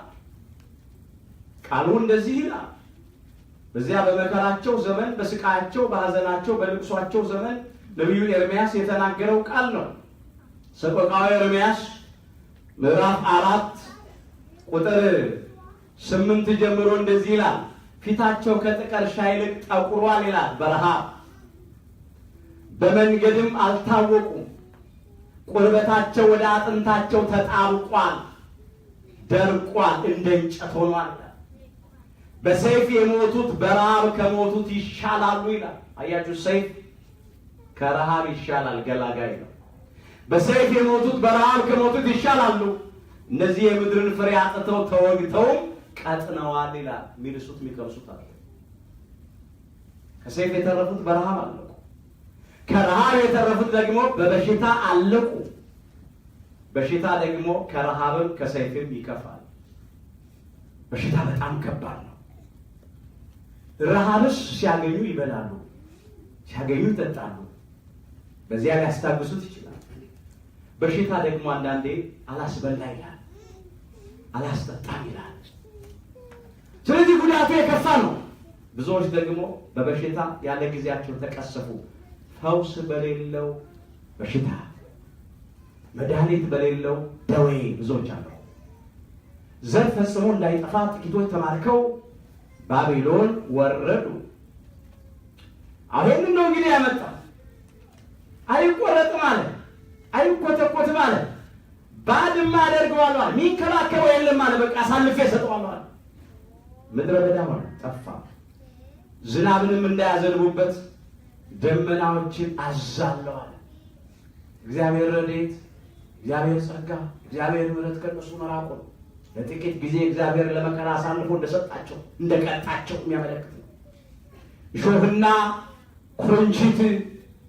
ቃሉ እንደዚህ ይላል። በዚያ በመከራቸው ዘመን፣ በስቃያቸው፣ በሐዘናቸው፣ በልቅሷቸው ዘመን ነቢዩ ኤርምያስ የተናገረው ቃል ነው። ሰቆቃወ ኤርምያስ ምዕራፍ 4 ቁጥር 8 ጀምሮ እንደዚህ ይላል። ፊታቸው ከጥቀርሻ ይልቅ ጠቁሯል ይላል በረሃብ፣ በመንገድም አልታወቁም። ቁርበታቸው ወደ አጥንታቸው ተጣብቋል፣ ደርቋል፣ እንደ እንጨት ሆኗል። በሰይፍ የሞቱት በረሃብ ከሞቱት ይሻላሉ ይላል። አያችሁ፣ ሰይፍ ከረሃብ ይሻላል፣ ገላጋይ ነው። በሰይፍ የሞቱት በረሃብ ከሞቱት ይሻላሉ። እነዚህ የምድርን ፍሬ አጥተው ተወግተውም ቀጥነዋል ይላል። የሚልሱት የሚቀምሱት አለ። ከሰይፍ የተረፉት በረሃብ አለቁ። ከረሃብ የተረፉት ደግሞ በበሽታ አለቁ። በሽታ ደግሞ ከረሃብም ከሰይፍም ይከፋል። በሽታ በጣም ከባድ ነው። ረሃብስ ሲያገኙ ይበላሉ፣ ሲያገኙ ይጠጣሉ፣ በዚያ ሊያስታግሱት ይችላል። በሽታ ደግሞ አንዳንዴ አላስበላ ይላል፣ አላስጠጣም ይላል። ስለዚህ ጉዳቱ የከፋ ነው። ብዙዎች ደግሞ በበሽታ ያለ ጊዜያቸው ተቀሰፉ። ፈውስ በሌለው በሽታ፣ መድኃኒት በሌለው ደዌ ብዙዎች አሉ። ዘር ፈጽሞ እንዳይጠፋ ጥቂቶች ተማርከው ባቢሎን ወረዱ። አሁን ነው እንግዲህ ያመጣው። አይቆረጥም አለ፣ አይኮተኮትም አለ፣ ባድማ አደርገዋለሁ አለ፣ የሚንከባከበው የለም አለ። በቃ አሳልፌ እሰጠዋለሁ አለ። ምድረ በዳ ሆነ፣ ጠፋ። ዝናብንም እንዳያዘንቡበት ደመናዎችን አዛለሁ አለ። እግዚአብሔር ረድኤት፣ እግዚአብሔር ጸጋ፣ እግዚአብሔር ምሕረት ከእነሱ መራቁ ነው። ለጥቂት ጊዜ እግዚአብሔር ለመከራ አሳልፎ እንደሰጣቸው እንደቀጣቸው የሚያመለክት ነው። እሾህና ኩርንችት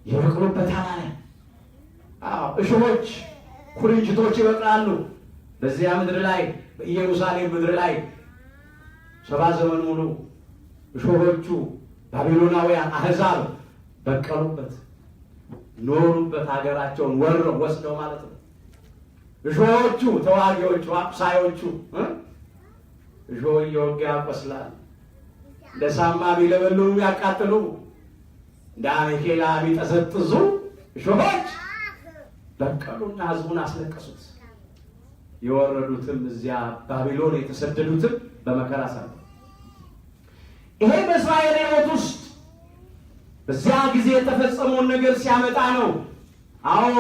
ይበቅሉበታል አለ። አዎ እሾሆች፣ ኩርንችቶች ይበቅላሉ በዚያ ምድር ላይ፣ በኢየሩሳሌም ምድር ላይ 70 ዘመን ሙሉ እሾሆቹ ባቢሎናውያን አሕዛብ በቀሉበት፣ ኖሩበት፣ ሀገራቸውን ወረው ወስደው ማለት ነው። እሾሆቹ ተዋጊዎቹ አቁሳዮቹ፣ እሾህ እየወጋ ያቆስላል። እንደ ሳማ ቢለበልቡ ቢያቃጥሉ፣ እንደ አሜኬላ ቢጠዘጥዙ እሾሆች በቀሉና ሕዝቡን አስለቀሱት። የወረዱትም እዚያ ባቢሎን የተሰደዱትም በመከራ ሳሉ ይሄ በእስራኤል ሕይወት ውስጥ በዚያ ጊዜ የተፈጸመውን ነገር ሲያመጣ ነው። አዎ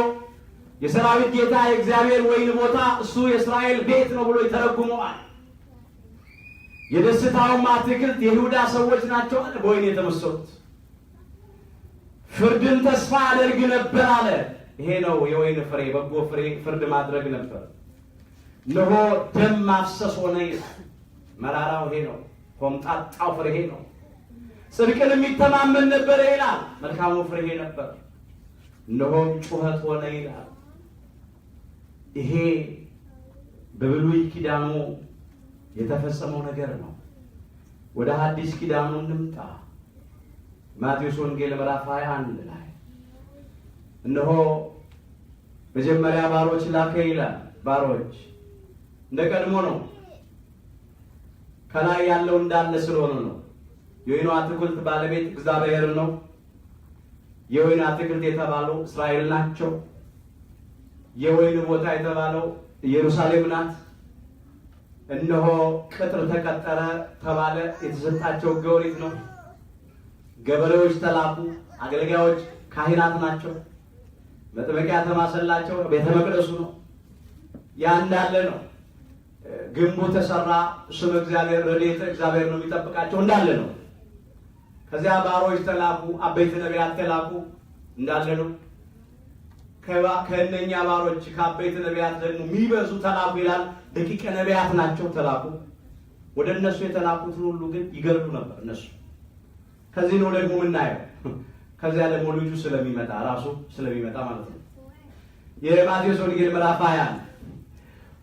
የሰራዊት ጌታ የእግዚአብሔር ወይን ቦታ እሱ የእስራኤል ቤት ነው ብሎ ይተረጉመዋል። የደስታውም አትክልት የይሁዳ ሰዎች ናቸው አለ፣ በወይን የተመሰሉት። ፍርድን ተስፋ ያደርግ ነበር አለ። ይሄ ነው የወይን ፍሬ፣ በጎ ፍሬ ፍርድ ማድረግ ነበር። እነሆ ደም ማፍሰስ ሆነ ይላል። መራራው ይሄ ነው። ኮምጣጣው ፍሬ ይሄ ነው። ጽድቅን የሚተማመን ነበረ ይላል። መልካሙ ፍሬ ይሄ ነበር። እነሆም ጩኸት ሆነ ይላል። ይሄ በብሉይ ኪዳኑ የተፈጸመው ነገር ነው። ወደ ሐዲስ ኪዳኑ እንምጣ። ማቴዎስ ወንጌል ምዕራፍ 21 ላይ እነሆ መጀመሪያ ባሮች ላከ ይላል። ባሮች እንደ ቀድሞ ነው። ከላይ ያለው እንዳለ ስለሆነ ነው። የወይኑ አትክልት ባለቤት እግዚአብሔር ነው። የወይኑ አትክልት የተባለው እስራኤል ናቸው። የወይኑ ቦታ የተባለው ኢየሩሳሌም ናት። እነሆ ቅጥር ተቀጠረ ተባለ። የተሰጣቸው ሕገ ኦሪት ነው። ገበሬዎች ተላኩ። አገልጋዮች ካህናት ናቸው። መጥመቂያ ተማሰላቸው፣ ቤተ መቅደሱ ነው። ያ እንዳለ ነው። ግንቡ ተሰራ። ስም እግዚአብሔር ረድኤተ እግዚአብሔር ነው የሚጠብቃቸው እንዳለ ነው። ከዚያ ባሮች ተላኩ፣ አበይት ነቢያት ተላኩ እንዳለ ነው። ከእነኛ ባሮች ከአበይት ነቢያት ደግሞ የሚበዙ ተላኩ ይላል። ደቂቀ ነቢያት ናቸው ተላኩ። ወደ እነሱ የተላኩትን ሁሉ ግን ይገድሉ ነበር እነሱ። ከዚህ ነው ደግሞ የምናየው። ከዚያ ደግሞ ልጁ ስለሚመጣ ራሱ ስለሚመጣ ማለት ነው። የማቴዎስ ወንጌል ምዕራፍ 20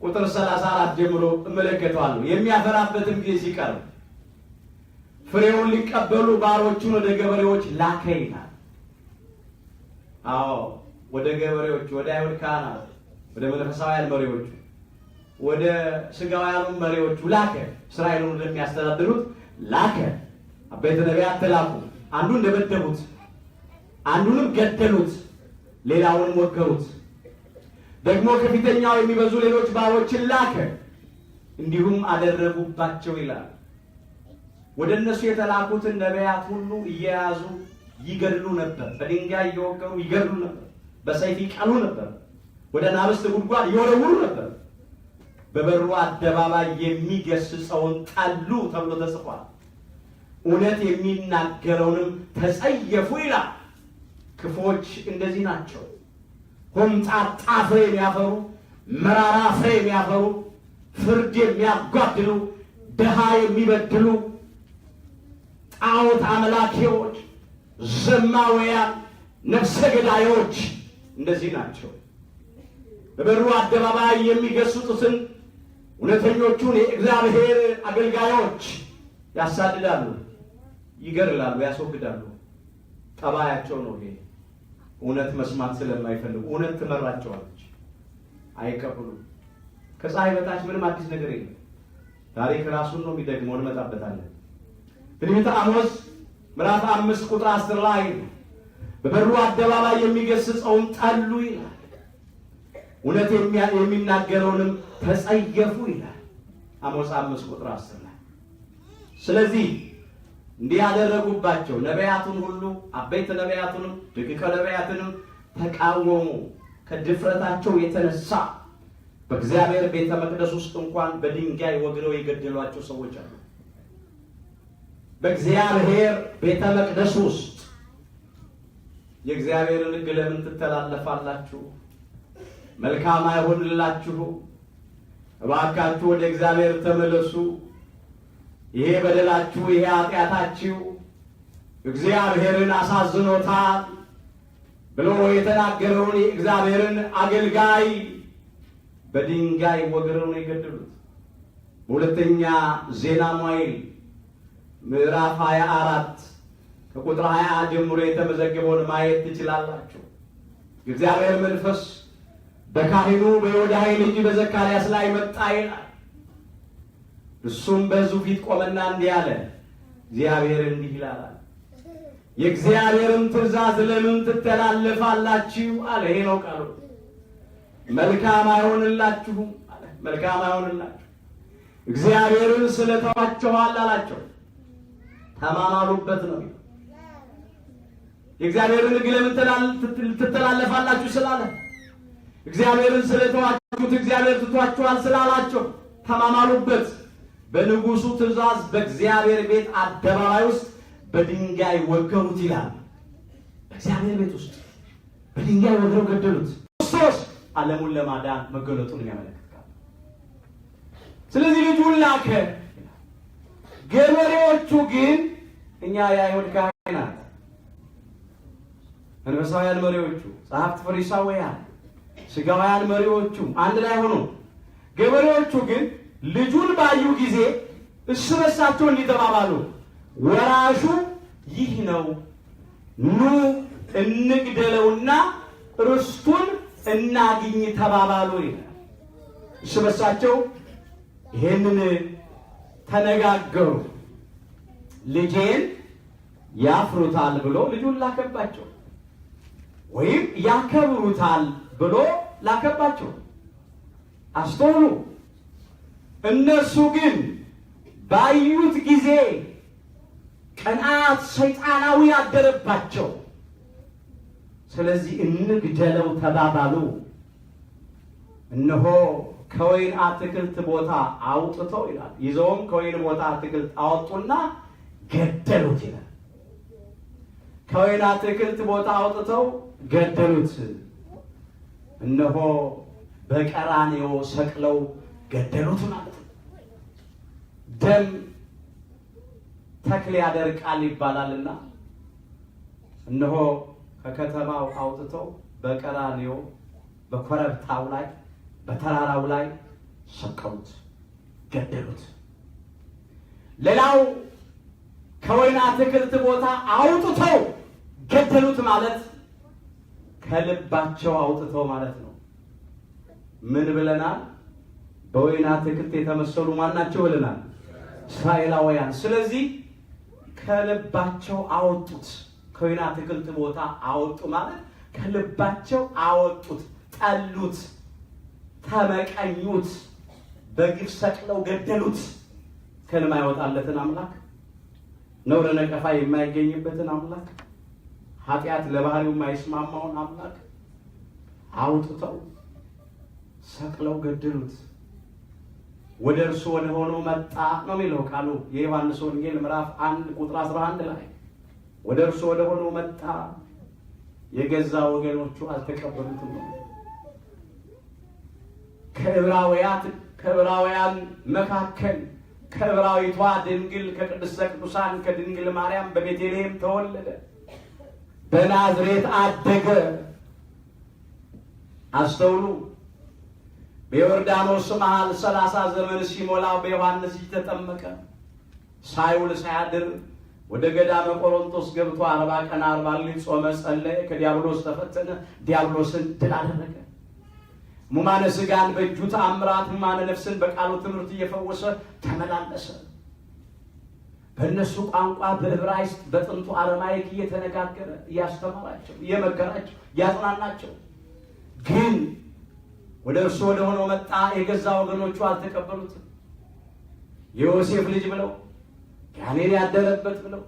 ቁጥር 34 ጀምሮ እመለከተዋለሁ። የሚያፈራበትም ጊዜ ሲቀርብ ፍሬውን ሊቀበሉ ባሮቹን ወደ ገበሬዎች ላከ ይላል። አዎ ወደ ገበሬዎቹ፣ ወደ አይሁድ ካህናት፣ ወደ መንፈሳውያን መሪዎቹ፣ ወደ ስጋውያኑ መሪዎቹ ላከ። እስራኤሉን ወደሚያስተዳድሩት ላከ። አበይተ ነቢያት ተላኩ። አንዱን ደበደቡት፣ አንዱንም ገደሉት፣ ሌላውንም ወገሩት። ደግሞ ከፊተኛው የሚበዙ ሌሎች ባሮችን ላከ፣ እንዲሁም አደረጉባቸው ይላል። ወደ እነሱ የተላኩትን ነቢያት ሁሉ እየያዙ ይገድሉ ነበር። በድንጋይ እየወገሩ ይገድሉ ነበር። በሰይፍ ይቀሉ ነበር። ወደ አናብስት ጉድጓድ ይወረውሩ ነበር። በበሩ አደባባይ የሚገስጸውን ጠሉ ተብሎ ተጽፏል። እውነት የሚናገረውንም ተጸየፉ ይላል። ክፉዎች እንደዚህ ናቸው። ሆምጣጣ ፍሬ የሚያፈሩ፣ መራራ ፍሬ የሚያፈሩ፣ ፍርድ የሚያጓድሉ፣ ድሃ የሚበድሉ፣ ጣዖት አምላኪዎች፣ ዘማውያን፣ ነፍሰ ገዳዮች እንደዚህ ናቸው። በበሩ አደባባይ የሚገስጹትን እውነተኞቹን የእግዚአብሔር አገልጋዮች ያሳድዳሉ፣ ይገድላሉ፣ ያስወግዳሉ። ጠባያቸው ነው ይሄ። እውነት መስማት ስለማይፈልጉ እውነት ትመራቸዋለች፣ አይቀበሉም። ከፀሐይ በታች ምንም አዲስ ነገር የለም። ታሪክ ራሱን ነው የሚደግመው፣ እንመጣበታለን። ትንቢተ አሞጽ ምዕራፍ 5 ቁጥር 10 ላይ በበሩ አደባባይ የሚገስጸውን ጠሉ ይላል። እውነት የሚናገረውንም ተጸየፉ ይላል። አሞጽ 5 ቁጥር 10 ላይ። ስለዚህ እንዲህ ያደረጉባቸው ነቢያቱን ሁሉ አበይት ነቢያቱንም ደቂቀ ነቢያትንም ተቃወሙ። ከድፍረታቸው የተነሳ በእግዚአብሔር ቤተ መቅደስ ውስጥ እንኳን በድንጋይ ወግረው የገደሏቸው ሰዎች አሉ። በእግዚአብሔር ቤተ መቅደስ ውስጥ የእግዚአብሔርን ሕግ ለምን ትተላለፋላችሁ? መልካም አይሆንላችሁ፣ እባካችሁ ወደ እግዚአብሔር ተመለሱ። ይሄ በደላችሁ፣ ይሄ ኃጢአታችሁ እግዚአብሔርን አሳዝኖታል ብሎ የተናገረውን የእግዚአብሔርን አገልጋይ በድንጋይ ወግረው ነው የገደሉት። በሁለተኛ ዜና መዋዕል ምዕራፍ 24 ከቁጥር 20 ጀምሮ የተመዘገበውን ማየት ትችላላችሁ። የእግዚአብሔር መንፈስ በካህኑ በዮዳሄ ልጅ በዘካርያስ ላይ መጣ ይላል። እሱም በሕዝቡ ፊት ቆመና እንዲህ አለ፣ እግዚአብሔር እንዲህ ይላል፣ የእግዚአብሔርን ትእዛዝ ለምን ትተላለፋላችሁ? አለ። ይሄ ነው ቃሉ። መልካም አይሆንላችሁም አለ። መልካም አይሆንላችሁ፣ እግዚአብሔርን ስለተዋችኋል አላቸው። ተማማሉበት ነው። የእግዚአብሔርን ሕግ ለምን ትተላለፋላችሁ ስላለ፣ እግዚአብሔርን ስለተዋችሁት እግዚአብሔር ትቷችኋል ስላላቸው ተማማሉበት። በንጉሱ ትእዛዝ በእግዚአብሔር ቤት አደባባይ ውስጥ በድንጋይ ወገሩት ይላል። በእግዚአብሔር ቤት ውስጥ በድንጋይ ወግረው ገደሉት። ክርስቶስ ዓለሙን ለማዳን መገለጡን ያመለክታል። ስለዚህ ልጁን ላከ። ገበሬዎቹ ግን እኛ የአይሁድ ካህናት፣ መንፈሳውያን መሪዎቹ፣ ጸሐፍት፣ ፈሪሳውያን፣ ስጋውያን መሪዎቹ አንድ ላይ ሆኖ፣ ገበሬዎቹ ግን ልጁን ባዩ ጊዜ እርስ በርሳቸው እንዲተባባሉ ወራሹ ይህ ነው፣ ኑ እንግደለውና ርስቱን እናግኝ ተባባሉ ይላል። እርስ በርሳቸው ይሄንን ተነጋገሩ። ልጄን ያፍሩታል ብሎ ልጁን ላከባቸው፣ ወይም ያከብሩታል ብሎ ላከባቸው። አስተውሉ። እነርሱ ግን ባዩት ጊዜ ቅንዓት ሰይጣናዊ አደረባቸው። ስለዚህ እንግደለው ተባባሉ። እነሆ ከወይን አትክልት ቦታ አውጥተው ይላል። ይዘውም ከወይን ቦታ አትክልት አወጡና ገደሉት ይላል። ከወይን አትክልት ቦታ አውጥተው ገደሉት። እነሆ በቀራንዮ ሰቅለው ገደሉት ማለት ነው። ደም ተክል ያደርቃል ይባላልና እነሆ ከከተማው አውጥተው በቀራንዮ በኮረብታው ላይ በተራራው ላይ ሰቀሉት፣ ገደሉት። ሌላው ከወይን አትክልት ቦታ አውጥተው ገደሉት ማለት ከልባቸው አውጥተው ማለት ነው። ምን ብለናል? በወይን አትክልት የተመሰሉ ማን ናቸው ብለናል? እስራኤላውያን። ስለዚህ ከልባቸው አወጡት። ከወይን አትክልት ቦታ አወጡ ማለት ከልባቸው አወጡት፣ ጠሉት፣ ተመቀኙት፣ በግፍ ሰቅለው ገደሉት። ከልማ ያወጣለትን አምላክ፣ ነውረ ነቀፋ የማይገኝበትን አምላክ፣ ኃጢአት ለባህሪው የማይስማማውን አምላክ አውጥተው ሰቅለው ገደሉት። ወደ እርሱ ወደ ሆነው መጣ ነው የሚለው ቃሉ የዮሐንስ ወንጌል ምዕራፍ 1 ቁጥር 11 ላይ። ወደ እርሱ ወደ ሆነው መጣ፣ የገዛ ወገኖቹ አልተቀበሉትም ነው። ከዕብራውያን መካከል ከዕብራዊቷ ድንግል ከቅድስተ ቅዱሳን ከድንግል ማርያም በቤተልሔም ተወለደ፣ በናዝሬት አደገ። አስተውሉ። በዮርዳኖስ መሃል 30 ዘመን ሲሞላው በዮሐንስ እጅ ተጠመቀ። ሳይውል ሳያድር ወደ ገዳመ ቆሮንቶስ ገብቶ 40 ቀን 40 ሌሊት ጾመ፣ ጸለየ። ከዲያብሎስ ተፈተነ፣ ዲያብሎስን ድል አደረገ። ሙማነ ሥጋን በእጁ ተአምራት፣ ሙማነ ነፍስን በቃሉ ትምህርት እየፈወሰ ተመላለሰ። በእነሱ ቋንቋ በዕብራይስጥ በጥንቱ አረማይክ እየተነጋገረ እያስተማራቸው፣ እየመከራቸው፣ እያጽናናቸው ግን ወደ እርሱ ወደ ሆነው መጣ። የገዛ ወገኖቹ አልተቀበሉትም። የዮሴፍ ልጅ ብለው፣ ጋኔን ያደረበት ብለው፣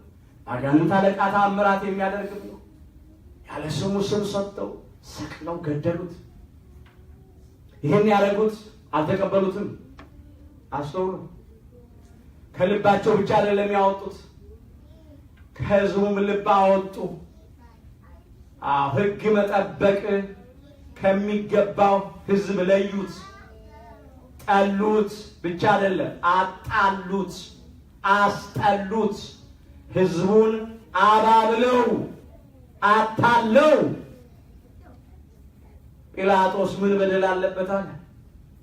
አጋንንት አለቃ ተአምራት የሚያደርግ ብለው ያለ ስሙ ስም ሰጥተው ሰቅለው ገደሉት። ይህን ያደረጉት አልተቀበሉትም። አስተውሉ። ከልባቸው ብቻ አይደለም ያወጡት፣ ከሕዝቡም ልብ አወጡ። ሕግ መጠበቅ ከሚገባው ሕዝብ ለዩት፣ ጠሉት ብቻ አይደለም አጣሉት፣ አስጠሉት። ሕዝቡን አባብለው አታለው። ጲላጦስ ምን በደል አለበት አለ።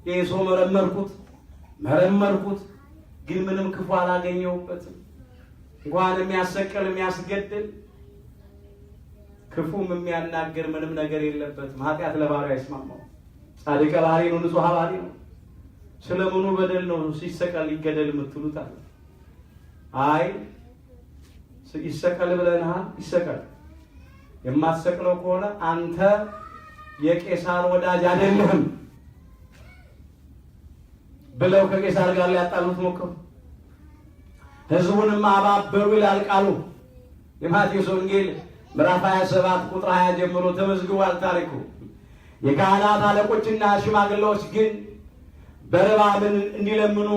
ይህ ሰው መረመርኩት መረመርኩት፣ ግን ምንም ክፉ አላገኘሁበትም። እንኳን የሚያሰቅል የሚያስገድል ክፉም የሚያናግር ምንም ነገር የለበትም። ኃጢአት ለባህሪ አይስማማው። ጻድቀ ባህሪ ነው፣ ንጹሕ ባህሪ ነው። ስለምኑ በደል ነው ሲሰቀል ይገደል የምትሉት አለ። አይ ይሰቀል ብለንሃል፣ ይሰቀል። የማትሰቅለው ከሆነ አንተ የቄሳር ወዳጅ አይደለህም ብለው ከቄሳር ጋር ሊያጣሉት ሞከሩ። ሕዝቡንም አባበሩ ይላል ቃሉ። የማቴዎስ ወንጌል ምዕራፍ 27 ቁጥር 20 ጀምሮ ተመዝግቧል ታሪኩ። የካህናት አለቆችና ሽማግሌዎች ግን በርባንን እንዲለምኑ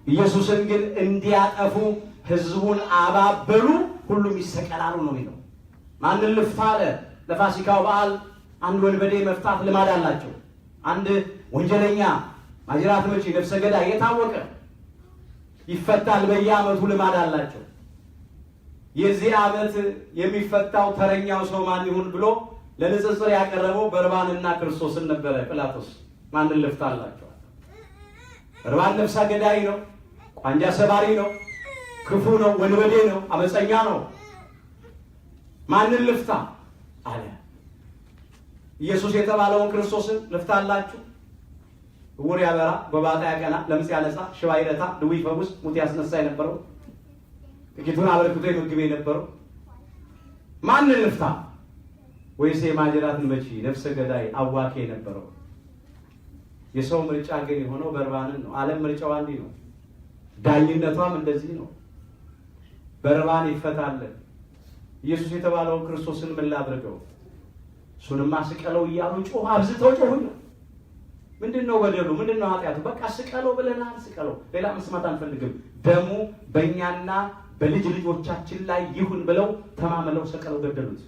ኢየሱስን ግን እንዲያጠፉ ሕዝቡን አባበሉ። ሁሉም ይሰቀላሉ ነው የሚለው። ማንን ልፍታ አለ? ለፋሲካው በዓል አንድ ወንበዴ መፍታት ልማድ አላቸው። አንድ ወንጀለኛ ማጅራት መቺ፣ ነፍሰ ገዳይ የታወቀ ይፈታል። በየዓመቱ ልማድ አላቸው። የዚህ ዓመት የሚፈታው ተረኛው ሰው ማን ይሁን ብሎ ለንጽጽር ያቀረበው በርባንና ክርስቶስን ነበረ። ጲላጦስ ማንን ልፍታ አላቸው። በርባን ነፍሰ ገዳይ ነው፣ ቋንጃ ሰባሪ ነው፣ ክፉ ነው፣ ወንበዴ ነው፣ አመፀኛ ነው። ማንን ልፍታ አለ። ኢየሱስ የተባለውን ክርስቶስን ልፍታላችሁ? ዕውር ያበራ፣ ጎባጣ ያቀና፣ ለምጽ ያነጻ፣ ሽባ ይረታ፣ ድውይ ይፈውስ፣ ሙት ያስነሳ የነበረው ጥቂቱን አበርክቶ የመግብ የነበረው ማንን ልፍታ? ወይስ የማጅራትን መቺ ነፍሰ ገዳይ አዋኪ የነበረው? የሰው ምርጫ ግን የሆነው በርባንን ነው። ዓለም ምርጫዋ እንዲህ ነው። ዳኝነቷም እንደዚህ ነው። በርባን ይፈታልን፣ ኢየሱስ የተባለውን ክርስቶስን ምን ላድርገው? እሱንማ ስቀለው እያሉ ጮህ አብዝተው ጮሁ። ምንድን ነው በደሉ? ምንድን ነው ኃጢአቱ? በቃ ስቀለው ብለናል፣ ስቀለው። ሌላ መስማት አንፈልግም። ደሙ በእኛና በልጅ ልጆቻችን ላይ ይሁን ብለው ተማምለው ሰቀለው ገደሉት።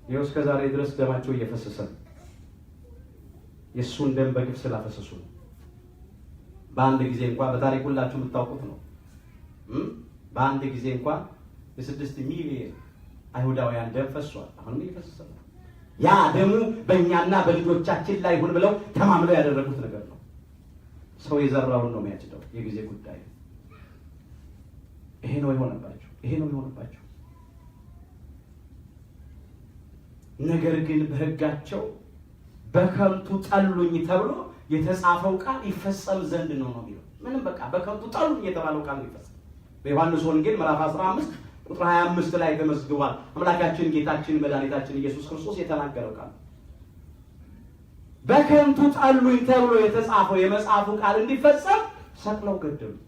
ይኸው እስከ ዛሬ ድረስ ደማቸው እየፈሰሰ ነው። የእሱን ደም በግፍ ስላፈሰሱ ነው። በአንድ ጊዜ እንኳን በታሪክ ሁላችሁ የምታውቁት ነው። በአንድ ጊዜ እንኳን የ6 ሚሊዮን አይሁዳውያን ደም ፈሷል። አሁንም እየፈሰሰ ነው። ያ ደሙ በእኛና በልጆቻችን ላይ ይሁን ብለው ተማምለው ያደረጉት ነገር ነው። ሰው የዘራውን ነው የሚያጭደው። የጊዜ ጉዳይ ይሄ ነው የሆነባቸው። ይሄ ነው የሆነባቸው። ነገር ግን በሕጋቸው በከንቱ ጠሉኝ ተብሎ የተጻፈው ቃል ይፈጸም ዘንድ ነው ነው የሚለው። ምንም በቃ በከንቱ ጠሉኝ የተባለው ቃል ይፈጸም። በዮሐንስ ወንጌል ምዕራፍ 15 ቁጥር 25 ላይ ተመዝግቧል። አምላካችን ጌታችን መድኃኒታችን ኢየሱስ ክርስቶስ የተናገረው ቃል በከንቱ ጠሉኝ ተብሎ የተጻፈው የመጽሐፉ ቃል እንዲፈጸም ሰቅለው ገደሉት።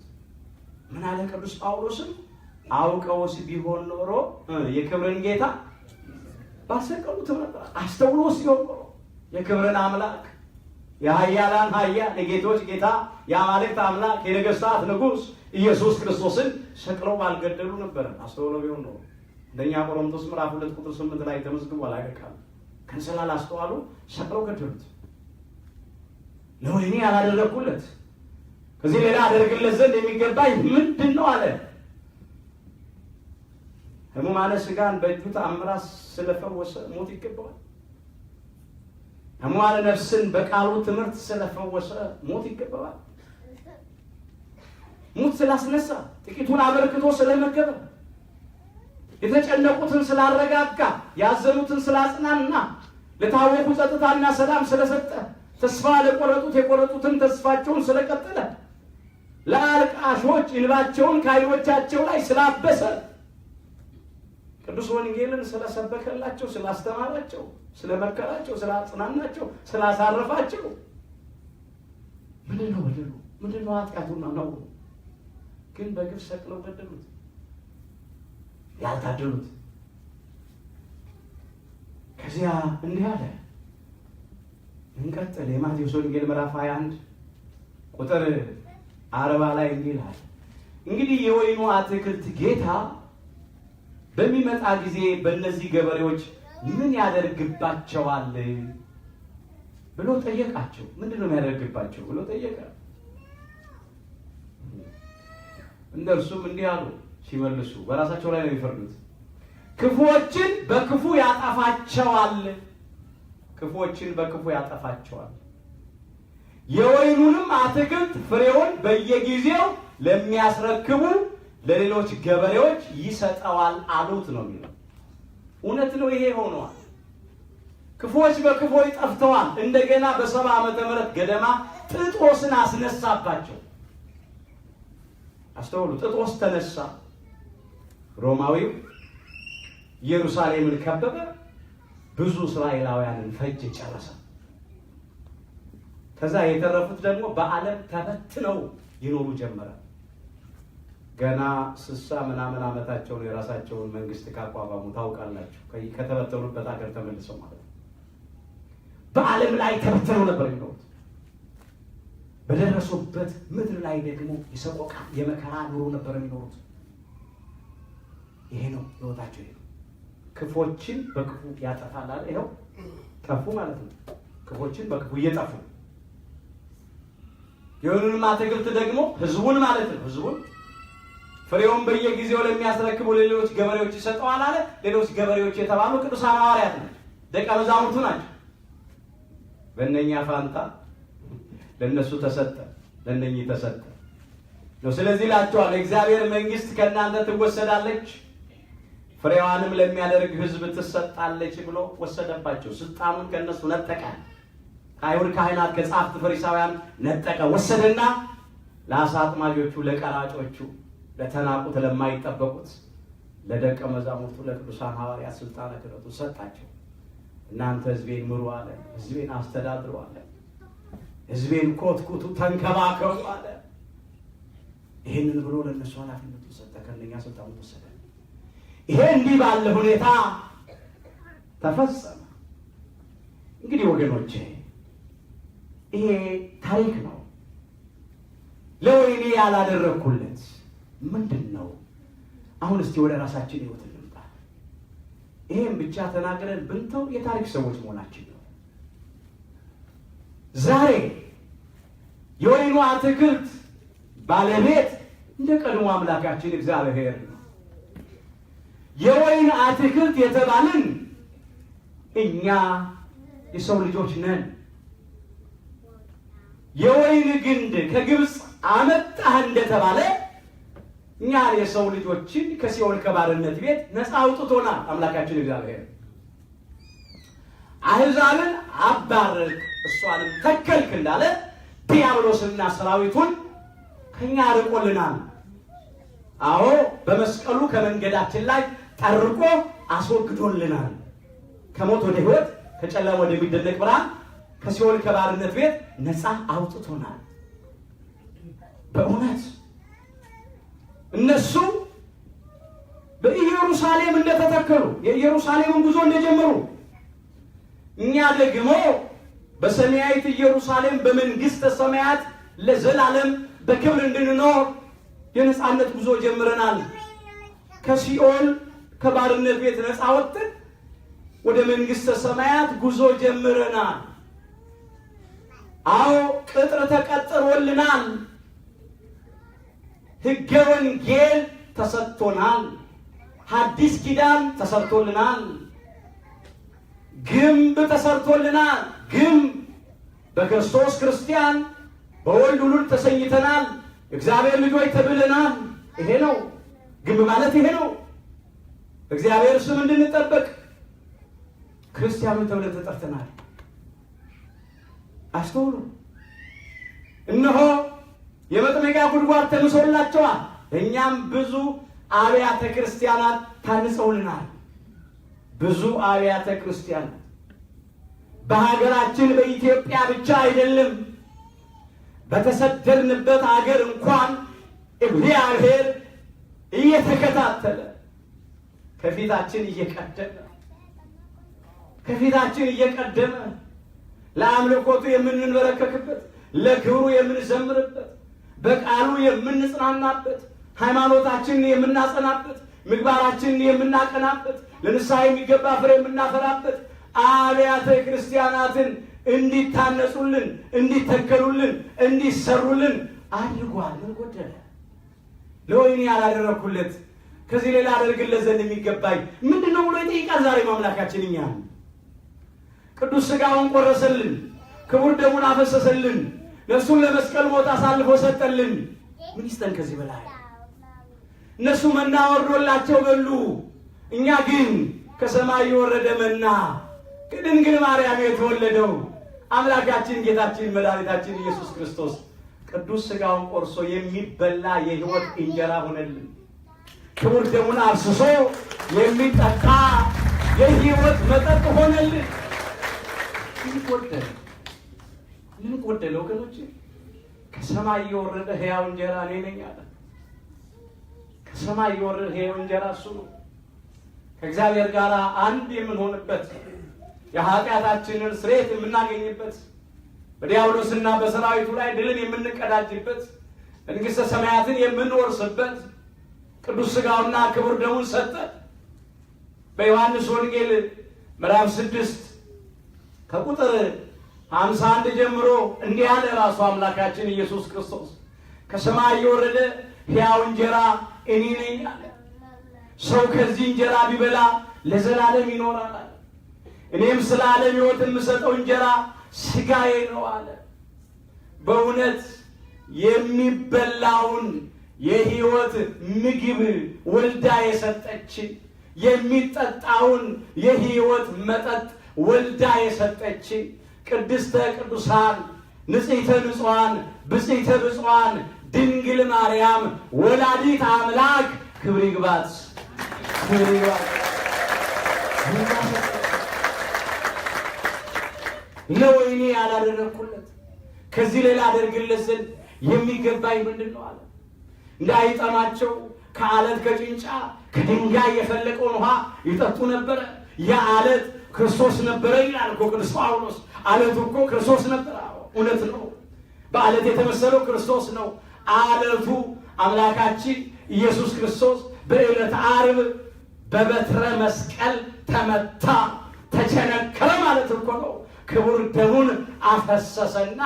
ምን አለ ቅዱስ ጳውሎስም? አውቀውስ ቢሆን ኖሮ የክብርን ጌታ ባሰቀሉትም ነበር። አስተውሎስ ቢሆን ኖሮ የክብርን አምላክ የኃያላን ኃያል የጌቶች ጌታ የአማልክት አምላክ የነገስታት ንጉሥ ኢየሱስ ክርስቶስን ሰቅለው ባልገደሉ ነበረ። አስተውሎ ቢሆን ኖሮ አንደኛ ቆሮንቶስ ምዕራፍ 2 ቁጥር 8 ላይ ተመዝግቧል። አይበቃም ግን ስላላስተዋሉ ሰቅለው ገደሉት። ለወይኔ ያላደረግኩለት ከዚህ ሌላ አደርግለት ዘንድ የሚገባኝ ምንድን ነው አለ። ሕሙማነ ሥጋን በእጁ ተአምራት ስለፈወሰ ሞት ይገባዋል። ሕሙማነ ነፍስን በቃሉ ትምህርት ስለፈወሰ ሞት ይገባዋል። ሙት ስላስነሳ፣ ጥቂቱን አበርክቶ ስለመገበ፣ የተጨነቁትን ስላረጋጋ፣ ያዘኑትን ስላጽናና፣ ለታወኩ ጸጥታና ሰላም ስለሰጠ፣ ተስፋ ለቆረጡት የቆረጡትን ተስፋቸውን ስለቀጠለ፣ ለአልቃሾች እንባቸውን ከዓይኖቻቸው ላይ ስላበሰ፣ ቅዱስ ወንጌልን ስለሰበከላቸው፣ ስላስተማራቸው፣ ስለመከራቸው፣ ስላጽናናቸው፣ ስላሳረፋቸው ምንድን ነው በደሉ? ምንድን ነው ኃጢአቱና ነውሩ? ግን በግፍ ሰቅለው ገደሉት። ያልታደሉት። ከዚያ እንዲህ አለ። እንቀጥል። የማቴዎስ ወንጌል ምዕራፍ 21 ቁጥር 40 ላይ እንዲህ ይላል። እንግዲህ የወይኑ አትክልት ጌታ በሚመጣ ጊዜ በእነዚህ ገበሬዎች ምን ያደርግባቸዋል? ብሎ ጠየቃቸው። ምንድን ነው የሚያደርግባቸው ብሎ ጠየቀ። እነርሱም እንዲህ አሉ ሲመልሱ፣ በራሳቸው ላይ ነው የሚፈርዱት። ክፉዎችን በክፉ ያጠፋቸዋል፣ ክፉዎችን በክፉ ያጠፋቸዋል። የወይኑንም አትክልት ፍሬውን በየጊዜው ለሚያስረክቡ ለሌሎች ገበሬዎች ይሰጠዋል አሉት ነው የሚለው። እውነት ነው፣ ይሄ ሆነዋል። ክፉዎች በክፉዎች ጠፍተዋል። እንደገና በ70 ዓመተ ምህረት ገደማ ጥጦስን አስነሳባቸው። አስተውሉ። ጥጦስ ተነሳ፣ ሮማዊው ኢየሩሳሌምን ከበበ፣ ብዙ እስራኤላውያንን ፈጀ፣ ጨረሰ። ከዛ የተረፉት ደግሞ በዓለም ተበትነው ይኖሩ ጀመረ። ገና 60 ምናምን ዓመታቸውን የራሳቸውን መንግስት ካቋቋሙ ታውቃላችሁ። ከተበተኑበት ሀገር ተመልሰው ማለት ነው። በዓለም ላይ ተበትነው ነበር የሚኖሩት። በደረሱበት ምድር ላይ ደግሞ የሰቆቃ የመከራ ኑሮ ነበር የሚኖሩት። ይሄ ነው ህይወታቸው። ይሄ ነው። ክፎችን በክፉ ያጠፋል አለ። ይኸው ጠፉ ማለት ነው። ክፎችን በክፉ እየጠፉ የወይኑንም አትክልት ደግሞ ህዝቡን ማለት ነው። ህዝቡን ፍሬውን በየጊዜው ለሚያስረክቡ ለሌሎች ገበሬዎች ይሰጠዋል አለ። ሌሎች ገበሬዎች የተባሉ ቅዱሳን ሐዋርያት ናቸው፣ ደቀ መዛሙርቱ ናቸው። በእነኛ ፋንታ ለእነሱ ተሰጠ፣ ለእነኚህ ተሰጠ ነው። ስለዚህ እላቸዋለሁ የእግዚአብሔር መንግሥት ከእናንተ ትወሰዳለች፣ ፍሬዋንም ለሚያደርግ ህዝብ ትሰጣለች ብሎ ወሰደባቸው። ስልጣኑን ከእነሱ ነጠቀ። ከአይሁድ ካህናት ከጻፍት ፈሪሳውያን ነጠቀ፣ ወሰደና ለአሳ አጥማጆቹ፣ ለቀራጮቹ፣ ለተናቁት፣ ለማይጠበቁት ለደቀ መዛሙርቱ ለቅዱሳን ሐዋርያት ስልጣነ ክህነቱን ሰጣቸው። እናንተ ህዝቤን ምሩ አለ። ህዝቤን አስተዳድሩ አለ። ህዝቤን ኮትኩቱ፣ ተንከባከቡ አለ። ይህንን ብሎ ለእነሱ ኃላፊነቱን ሰጠ። ከእነኛ ስልጣኑን ወሰደ። ይሄ እንዲህ ባለ ሁኔታ ተፈጸመ። እንግዲህ ወገኖቼ ይሄ ታሪክ ነው። ለወይኔ ያላደረግኩለት ምንድን ነው? አሁን እስቲ ወደ ራሳችን ህይወት እንምጣ። ይሄን ብቻ ተናግረን ብንተው የታሪክ ሰዎች መሆናችን ነው። ዛሬ የወይኑ አትክልት ባለቤት እንደ ቀድሞ አምላካችን እግዚአብሔር ነው። የወይን አትክልት የተባልን እኛ የሰው ልጆች ነን። የወይን ግንድ ከግብፅ አመጣህ እንደተባለ እኛ የሰው ልጆችን ከሲኦል ከባርነት ቤት ነፃ አውጥቶናል አምላካችን እግዚአብሔር። አሕዛብን አባረርክ እሷንም ተከልክ እንዳለ ዲያብሎስና ሰራዊቱን ከኛ አርቆልናል። አዎ በመስቀሉ ከመንገዳችን ላይ ጠርቆ አስወግዶልናል። ከሞት ወደ ሕይወት፣ ከጨለማ ወደሚደነቅ ብርሃን፣ ከሲኦል ከባርነት ቤት ነፃ አውጥቶናል። በእውነት እነሱ በኢየሩሳሌም እንደተተከሉ የኢየሩሳሌምን ጉዞ እንደጀመሩ እኛ ደግሞ በሰማያዊት ኢየሩሳሌም በመንግሥተ ሰማያት ለዘላለም በክብር እንድንኖር የነፃነት ጉዞ ጀምረናል። ከሲኦል ከባርነት ቤት ነፃ ወጥተን ወደ መንግሥተ ሰማያት ጉዞ ጀምረናል። አዎ ቅጥር ተቀጥሮልናል። ሕገ ወንጌል ተሰጥቶናል። ሐዲስ ኪዳን ተሰርቶልናል። ግንብ ተሰርቶልናል። ግንብ በክርስቶስ ክርስቲያን በወልድ ውሉድ ተሰኝተናል። እግዚአብሔር ልጆች ተብለናል። ይሄ ነው ግንብ ማለት ይሄ ነው። እግዚአብሔር ስም እንድንጠበቅ ክርስቲያኖች ተብለን ተጠርተናል። አስተውሉ። እነሆ የመጥመቂያ ጉድጓድ ተምሶላቸዋል። እኛም ብዙ አብያተ ክርስቲያናት ታንጸውልናል። ብዙ አብያተ ክርስቲያናት በሀገራችን በኢትዮጵያ ብቻ አይደለም፣ በተሰደድንበት ሀገር እንኳን እግዚአብሔር እየተከታተለ ከፊታችን እየቀደመ ከፊታችን እየቀደመ ለአምልኮቱ የምንንበረከክበት፣ ለክብሩ የምንዘምርበት፣ በቃሉ የምንጽናናበት፣ ሃይማኖታችንን የምናጸናበት፣ ምግባራችንን የምናቀናበት፣ ለንስሐ የሚገባ ፍሬ የምናፈራበት አብያተ ክርስቲያናትን እንዲታነጹልን፣ እንዲተከሉልን፣ እንዲሰሩልን አድርጓል። ምን ጎደለ? ለወይኔ ያላደረግኩለት ከዚህ ሌላ አደርግለት ዘንድ የሚገባኝ ምንድን ነው ብሎ ይጠይቃል። ዛሬም አምላካችን እኛን ቅዱስ ሥጋውን ቆረሰልን፣ ክቡር ደሙን አፈሰሰልን፣ ነፍሱን ለመስቀል ሞት አሳልፎ ሰጠልን። ምን ይስጠን ከዚህ በላይ? እነሱ መና ወርዶላቸው በሉ። እኛ ግን ከሰማይ የወረደ መና ከድንግል ማርያም የተወለደው አምላካችን ጌታችን መድኃኒታችን ኢየሱስ ክርስቶስ ቅዱስ ሥጋውን ቆርሶ የሚበላ የሕይወት እንጀራ ሆነልን። ክቡር ደሙን አፍስሶ የሚጠጣ የሕይወት መጠጥ ሆነልን። ምን ጎደለ? ምን ጎደለ ወገኖቼ? ከሰማይ የወረደ ሕያው እንጀራ እኔ ነኝ አለ። ከሰማይ የወረደ ሕያው እንጀራ እሱ ነው። ከእግዚአብሔር ጋር አንድ የምንሆንበት፣ የኃጢአታችንን ስርየት የምናገኝበት፣ በዲያብሎስና በሰራዊቱ ላይ ድልን የምንቀዳጅበት፣ መንግሥተ ሰማያትን የምንወርስበት ቅዱስ ሥጋውና ክቡር ደሙን ሰጠ። በዮሐንስ ወንጌል ምዕራፍ 6 ከቁጥር 51 ጀምሮ እንዲህ ያለ ራሱ አምላካችን ኢየሱስ ክርስቶስ ከሰማይ የወረደ ሕያው እንጀራ እኔ ነኝ አለ። ሰው ከዚህ እንጀራ ቢበላ ለዘላለም ይኖራል አለ። እኔም ስለ ዓለም ሕይወት የምሰጠው እንጀራ ሥጋዬ ነው አለ። በእውነት የሚበላውን የሕይወት ምግብ ወልዳ የሰጠችን፣ የሚጠጣውን የሕይወት መጠጥ ወልዳ የሰጠችን ቅድስተ ቅዱሳን፣ ንጽሕተ ንጹሐን፣ ብጽሕተ ብፁዓን ድንግል ማርያም ወላዲት አምላክ ክብር ይግባት፣ ክብር ይግባት። ለወይኔ ያላደረግኩለት ከዚህ ሌላ አደርግለት ዘንድ የሚገባኝ ምንድን ነው አለ። እንዳይጠማቸው ከአለት፣ ከጭንጫ፣ ከድንጋይ የፈለቀውን ውሃ ይጠጡ ነበረ። ያ አለት ክርስቶስ ነበረ ይላል እኮ ቅዱስ ጳውሎስ። አለቱ እኮ ክርስቶስ ነበረ። እውነት ነው። በአለት የተመሰለው ክርስቶስ ነው። አለቱ አምላካችን ኢየሱስ ክርስቶስ በዕለተ ዓርብ በበትረ መስቀል ተመታ፣ ተቸነከረ ማለት እኮ ነው። ክቡር ደሙን አፈሰሰና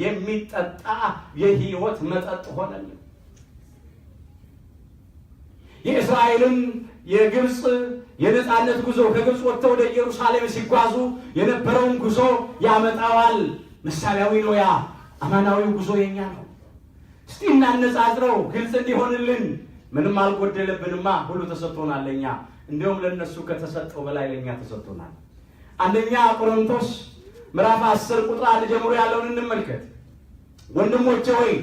የሚጠጣ የሕይወት መጠጥ ሆነልን። የእስራኤልን የግብፅ የነፃነት ጉዞ፣ ከግብፅ ወጥተው ወደ ኢየሩሳሌም ሲጓዙ የነበረውን ጉዞ ያመጣዋል። ምሳሌያዊ ነው። ያ አማናዊው ጉዞ የኛ ነው። እስቲ እናነጻጽረው ግልጽ እንዲሆንልን። ምንም አልጎደለብንማ፣ ሁሉ ተሰጥቶናል ለኛ። እንዲሁም ለነሱ ከተሰጠው በላይ ለኛ ተሰጥቶናል። አንደኛ ቆሮንቶስ ምዕራፍ 10 ቁጥር 1 ጀምሮ ያለውን እንመልከት። ወንድሞቼ ሆይ፣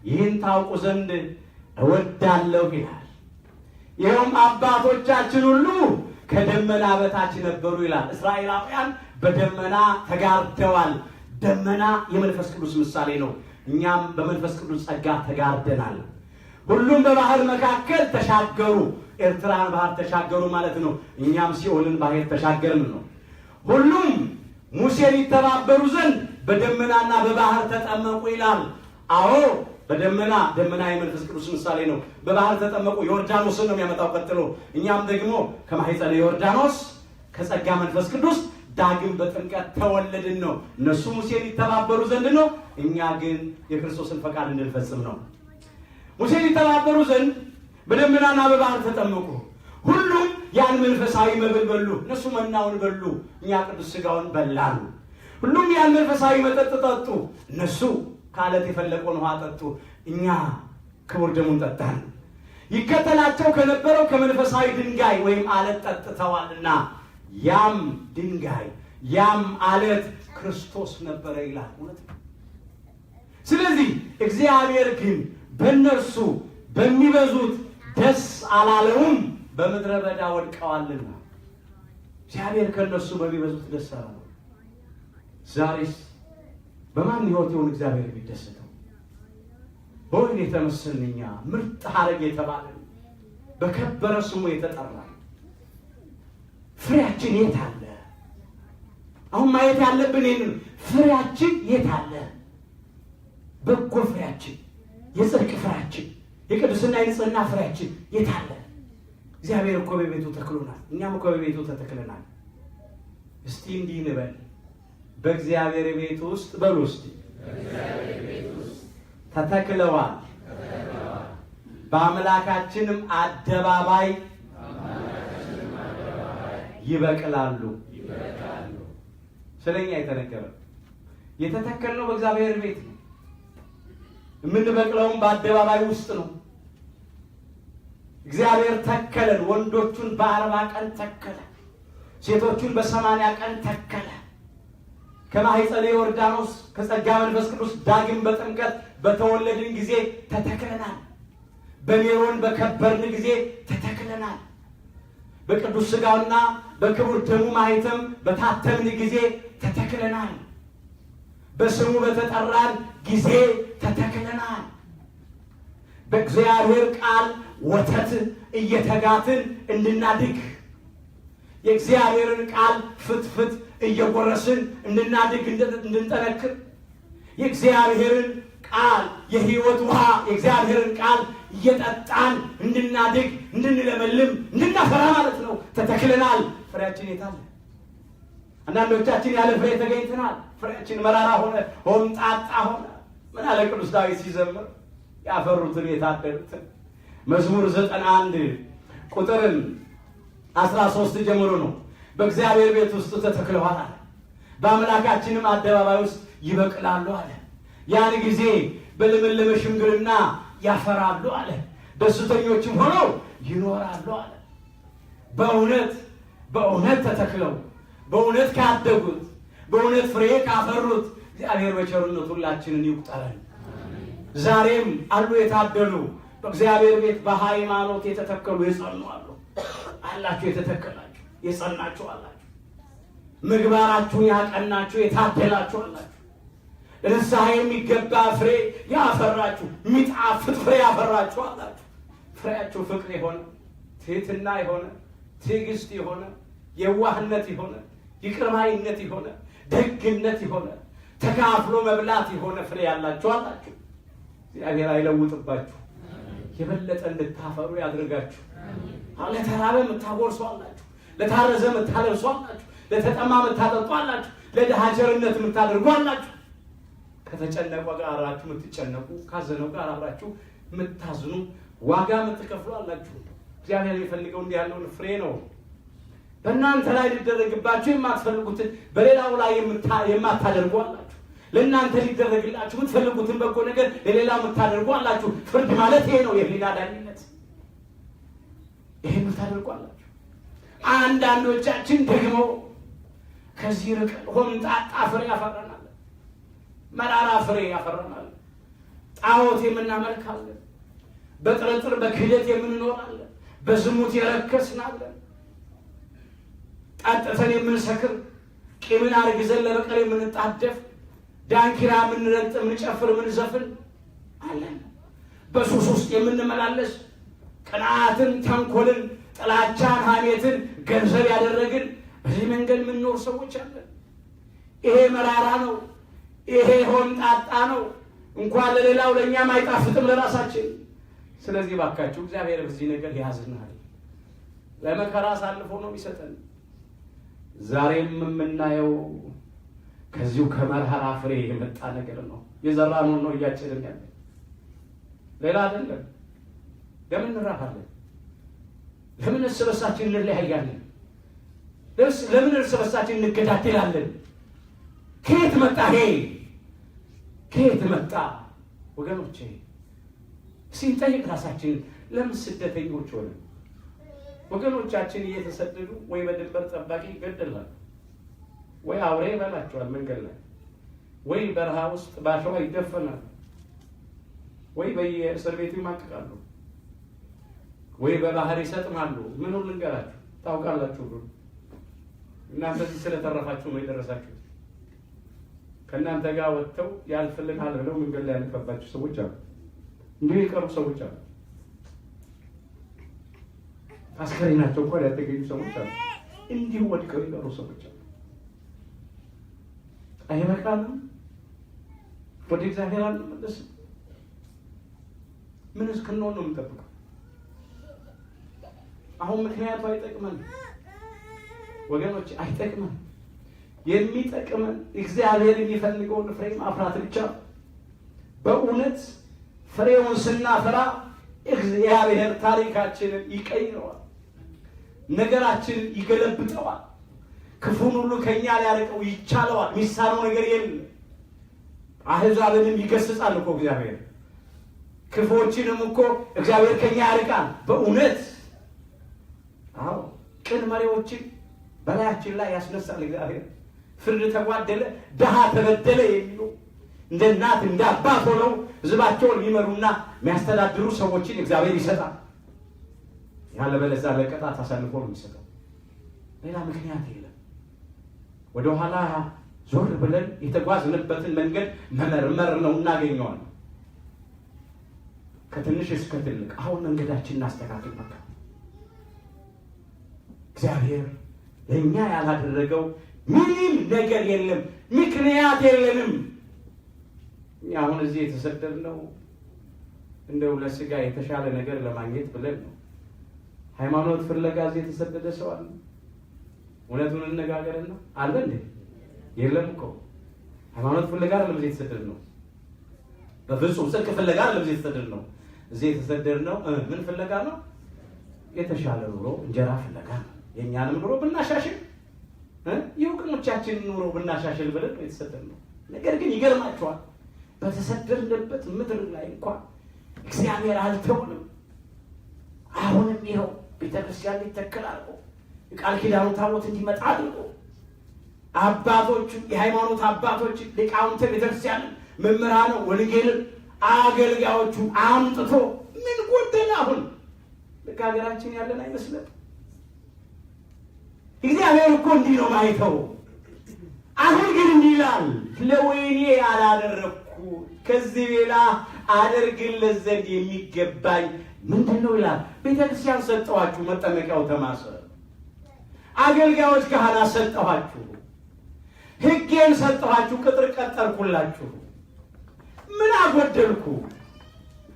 ይህን ታውቁ ዘንድ እወዳለሁ ይላል። ይኸውም አባቶቻችን ሁሉ ከደመና በታች ነበሩ ይላል። እስራኤላውያን በደመና ተጋርደዋል። ደመና የመንፈስ ቅዱስ ምሳሌ ነው። እኛም በመንፈስ ቅዱስ ጸጋ ተጋርደናል። ሁሉም በባህር መካከል ተሻገሩ። ኤርትራን ባህር ተሻገሩ ማለት ነው። እኛም ሲኦልን ባህር ተሻገርን ነው። ሁሉም ሙሴን ይተባበሩ ዘንድ በደመናና በባህር ተጠመቁ ይላል። አዎ፣ በደመና፣ ደመና የመንፈስ ቅዱስ ምሳሌ ነው። በባህር ተጠመቁ። ዮርዳኖስን ነው የሚያመጣው ቀጥሎ። እኛም ደግሞ ከማኅፀነ ዮርዳኖስ ከጸጋ መንፈስ ቅዱስ ዳግም በጥምቀት ተወለድን ነው። እነሱ ሙሴን ይተባበሩ ዘንድ ነው። እኛ ግን የክርስቶስን ፈቃድ እንድንፈጽም ነው። ሙሴን ይተባበሩ ዘንድ በደመናና በባህር ተጠመቁ። ሁሉም ያን መንፈሳዊ መብል በሉ። እነሱ መናውን በሉ፣ እኛ ቅዱስ ሥጋውን በላን። ሁሉም ያን መንፈሳዊ መጠጥ ጠጡ። እነሱ ከአለት የፈለቀውን ውሃ ጠጡ፣ እኛ ክቡር ደሙን ጠጣን። ይከተላቸው ከነበረው ከመንፈሳዊ ድንጋይ ወይም አለት ጠጥተዋልና ያም ድንጋይ ያም አለት ክርስቶስ ነበረ ይላል። እውነት ነው። ስለዚህ እግዚአብሔር ግን በእነርሱ በሚበዙት ደስ አላለውም፣ በምድረ በዳ ወድቀዋልና። እግዚአብሔር ከእነርሱ በሚበዙት ደስ አላለውም። ዛሬስ በማን ሕይወት ይሆን እግዚአብሔር የሚደሰተው? በወይን የተመሰልን እኛ፣ ምርጥ ሐረግ የተባለን፣ በከበረ ስሙ የተጠራን ፍሬያችን የት አለ? አሁን ማየት ያለብን ይህንን፣ ፍሬያችን የት አለ? በጎ ፍሬያችን፣ የጽድቅ ፍሬያችን፣ የቅድስና የንጽህና ፍሬያችን የት አለ? እግዚአብሔር እኮ በቤቱ ተክሎናል። እኛም እኮ በቤቱ ተተክለናል። እስቲ እንዲህ እንበል። በእግዚአብሔር ቤት ውስጥ በሉ እስቲ ተተክለዋል፣ በአምላካችንም አደባባይ ይበቅላሉ። ስለኛ የተነገረ የተተከልነው በእግዚአብሔር ቤት ነው። የምንበቅለውም በአደባባይ ውስጥ ነው። እግዚአብሔር ተከለን። ወንዶቹን በ40 ቀን ተከለ፣ ሴቶቹን በ80 ቀን ተከለ። ከማኅፀነ ዮርዳኖስ ከጸጋ መንፈስ ቅዱስ ዳግም በጥምቀት በተወለድን ጊዜ ተተክለናል። በሜሮን በከበርን ጊዜ ተተክለናል። በቅዱስ ሥጋውና በክቡር ደሙ ማኅተም በታተምን ጊዜ ተተክለናል። በስሙ በተጠራን ጊዜ ተተክለናል። በእግዚአብሔር ቃል ወተት እየተጋትን እንድናድግ የእግዚአብሔርን ቃል ፍትፍት እየጎረስን እንድናድግ እንድንጠነክር የእግዚአብሔርን ቃል የሕይወት ውሃ የእግዚአብሔርን ቃል እየጠጣን እንድናድግ እንድንለመልም እንድናፈራ ማለት ነው። ተተክለናል። ፍሬያችን የታለ? አንዳንዶቻችን ያለ ፍሬ ተገኝተናል። ፍሬያችን መራራ ሆነ፣ ሆምጣጣ ሆነ። ምን አለ ቅዱስ ዳዊት ሲዘምር? ያፈሩትን የታደሉትን። መዝሙር 91 ቁጥርን 13 ጀምሮ ነው። በእግዚአብሔር ቤት ውስጥ ተተክለዋል አለ፣ በአምላካችንም አደባባይ ውስጥ ይበቅላሉ አለ። ያን ጊዜ በለመለመ ሽምግልና ያፈራሉ አለ፣ ደስተኞችም ሆነው ይኖራሉ አለ። በእውነት በእውነት ተተክለው በእውነት ካደጉት በእውነት ፍሬ ካፈሩት እግዚአብሔር በቸርነቱ ሁላችንን ይቁጠረን። ዛሬም አሉ የታደሉ በእግዚአብሔር ቤት በሃይማኖት የተተከሉ የጸኑ አሉ። አላችሁ የተተከላችሁ የጸናችሁ አላችሁ። ምግባራችሁን ያቀናችሁ የታደላችሁ አላችሁ። ለንስሐ የሚገባ ፍሬ ያፈራችሁ የሚጣፍጥ ፍሬ ያፈራችሁ አላችሁ። ፍሬያችሁ ፍቅር የሆነ ትህትና የሆነ ትዕግስት የሆነ የዋህነት የሆነ ይቅርባይነት የሆነ ደግነት የሆነ ተካፍሎ መብላት የሆነ ፍሬ ያላችሁ አላችሁ። እግዚአብሔር አይለውጥባችሁ፣ የበለጠ እንድታፈሩ ያድርጋችሁ። ለተራበ የምታጎርሱ አላችሁ፣ ለታረዘ የምታለብሱ አላችሁ፣ ለተጠማ የምታጠጡ አላችሁ፣ ለድሃ ቸርነት የምታደርጉ አላችሁ። ከተጨነቀ ጋር አብራችሁ የምትጨነቁ፣ ካዘነው ጋር አብራችሁ የምታዝኑ፣ ዋጋ የምትከፍሉ አላችሁ። እግዚአብሔር የሚፈልገው እንዲህ ያለውን ፍሬ ነው። በእናንተ ላይ ሊደረግባችሁ የማትፈልጉትን በሌላው ላይ የማታደርጉ አላችሁ። ለእናንተ ሊደረግላችሁ የምትፈልጉትን በጎ ነገር ለሌላው የምታደርጉ አላችሁ። ፍርድ ማለት ይሄ ነው፣ የህሊና ዳኝነት። ይሄ የምታደርጉ አላችሁ። አንዳንዶቻችን ደግሞ ከዚህ ርቀን ሆምጣጣ ፍሬ ያፈራናል፣ መራራ ፍሬ ያፈራናል። ጣዖት የምናመልካለን፣ በጥርጥር በክህደት የምንኖራለን፣ በዝሙት የረከስናለን፣ ጠጥተን የምንሰክር፣ ቂምን አርግዘን ለበቀል የምንጣደፍ፣ ዳንኪራ የምንረግጥ፣ የምንጨፍር፣ የምንዘፍን አለን። በሱስ ውስጥ የምንመላለስ፣ ቅንዓትን፣ ተንኮልን፣ ጥላቻን፣ ሐሜትን ገንዘብ ያደረግን በዚህ መንገድ የምንኖር ሰዎች አለን። ይሄ መራራ ነው። ይሄ ሆምጣጣ ነው። እንኳን ለሌላው ለእኛም አይጣፍጥም ለራሳችን። ስለዚህ ባካችሁ እግዚአብሔር በዚህ ነገር ያዝናል። ለመከራ አሳልፎ ነው የሚሰጠን። ዛሬም የምናየው ከዚሁ ከመራራ ፍሬ የመጣ ነገር ነው። የዘራነውን ነው እያጨድን ያለ፣ ሌላ አይደለም። ለምን እንራባለን? ለምን እርስ በርሳችን እንለያያለን? ለምን እርስ በርሳችን እንገዳደላለን? ከየት መጣ ይሄ? ከየት መጣ ወገኖቼ? ሲንጠይቅ ራሳችን ለምን ስደተኞች ሆነ? ወገኖቻችን እየተሰደዱ ወይ በድንበር ጠባቂ ይገደላሉ፣ ወይ አውሬ ይበላቸዋል መንገድ ላይ፣ ወይ በረሃ ውስጥ ባሸዋ ይደፈናሉ፣ ወይ በየእስር ቤቱ ይማቅቃሉ፣ ወይ በባህር ይሰጥማሉ። ምኑን ልንገራችሁ? ታውቃላችሁ ሁሉ። እናንተ እዚህ ስለተረፋችሁ ነው የደረሳችሁት። ከእናንተ ጋር ወጥተው ያልፍልናል ብለው መንገድ ላይ ያለፈባቸው ሰዎች አሉ። እንዲሁ የቀሩ ሰዎች አሉ። አስከሬናቸው እንኳን ያልተገኙ ሰዎች አሉ። እንዲሁ ወድቀው የቀሩ ሰዎች አሉ። አይበቃንም? ወደ እግዚአብሔር አንመለስም? ምን እስክንሆን ነው የምንጠብቀው? አሁን ምክንያቱ አይጠቅመን ወገኖች፣ አይጠቅመን። የሚጠቅመን እግዚአብሔር የሚፈልገውን ፍሬ ማፍራት ብቻ ነው። በእውነት ፍሬውን ስናፈራ እግዚአብሔር ታሪካችንን ይቀይረዋል፣ ነገራችንን ይገለብጠዋል፣ ክፉን ሁሉ ከኛ ሊያርቀው ይቻለዋል። የሚሳነው ነገር የለም። አሕዛብንም ይገስጻል እኮ እግዚአብሔር፣ ክፉዎችንም እኮ እግዚአብሔር ከኛ ያርቃል። በእውነት አዎ፣ ቅን መሪዎችን በላያችን ላይ ያስነሳል እግዚአብሔር። ፍርድ ተጓደለ፣ ድሃ ተበደለ የሚሉ እንደ እናት እንደ አባት ሆነው ሕዝባቸውን የሚመሩና የሚያስተዳድሩ ሰዎችን እግዚአብሔር ይሰጣል። ያለበለዚያ ለቅጣት አሳልፎ ነው የሚሰጠው። ሌላ ምክንያት የለም። ወደኋላ ዞር ብለን የተጓዝንበትን መንገድ መመርመር ነው፣ እናገኘዋለን። ከትንሽ እስከ ትልቅ አሁን መንገዳችን እናስተካክል። በቃ እግዚአብሔር ለእኛ ያላደረገው ምንም ነገር የለም። ምክንያት የለንም። እኛ አሁን እዚህ የተሰደድነው እንደው ለስጋ የተሻለ ነገር ለማግኘት ብለን ነው። ሃይማኖት ፍለጋ እዚህ የተሰደደ ሰው አለ? እውነቱን እንነጋገርና አለ እንዴ? የለም እኮ። ሃይማኖት ፍለጋ አይደለም እዚህ የተሰደድነው። በፍጹም ጽድቅ ፍለጋ አይደለም እዚህ የተሰደድነው። እዚህ የተሰደድነው ምን ፍለጋ ነው? የተሻለ ኑሮ፣ እንጀራ ፍለጋ ነው። የእኛንም ኑሮ ብናሻሽል፣ የወገኖቻችንን ኑሮ ብናሻሽል ብለን ነው የተሰደድነው። ነገር ግን ይገርማቸዋል፣ በተሰደድንበት ምድር ላይ እንኳን እግዚአብሔር አልተውንም። አሁንም ይኸው ቤተክርስቲያን ሊተከል አድርጎ፣ የቃል ኪዳኑ ታቦት እንዲመጣ አድርጎ፣ አባቶቹ፣ የሃይማኖት አባቶች፣ ሊቃውንተ ቤተክርስቲያንን፣ መምህራነ ወንጌልን፣ አገልጋዮቹ አምጥቶ ምን ጎደለ? አሁን ልክ ሀገራችን ያለን አይመስልም። እግዚአብሔር እኮ እንዲህ ነው ማይተው። አሁን ግን እንዲህ ይላል፣ ለወይኔ ያላደረግኩ ከዚህ ሌላ አደርግለት ዘንድ የሚገባኝ ምንድን ነው ይላል። ቤተክርስቲያን ሰጠኋችሁ፣ መጠመቂያው ተማሰ። አገልጋዮች ካህናት ሰጠኋችሁ፣ ሕጌን ሰጠኋችሁ፣ ቅጥር ቀጠርኩላችሁ። ምን አጎደልኩ?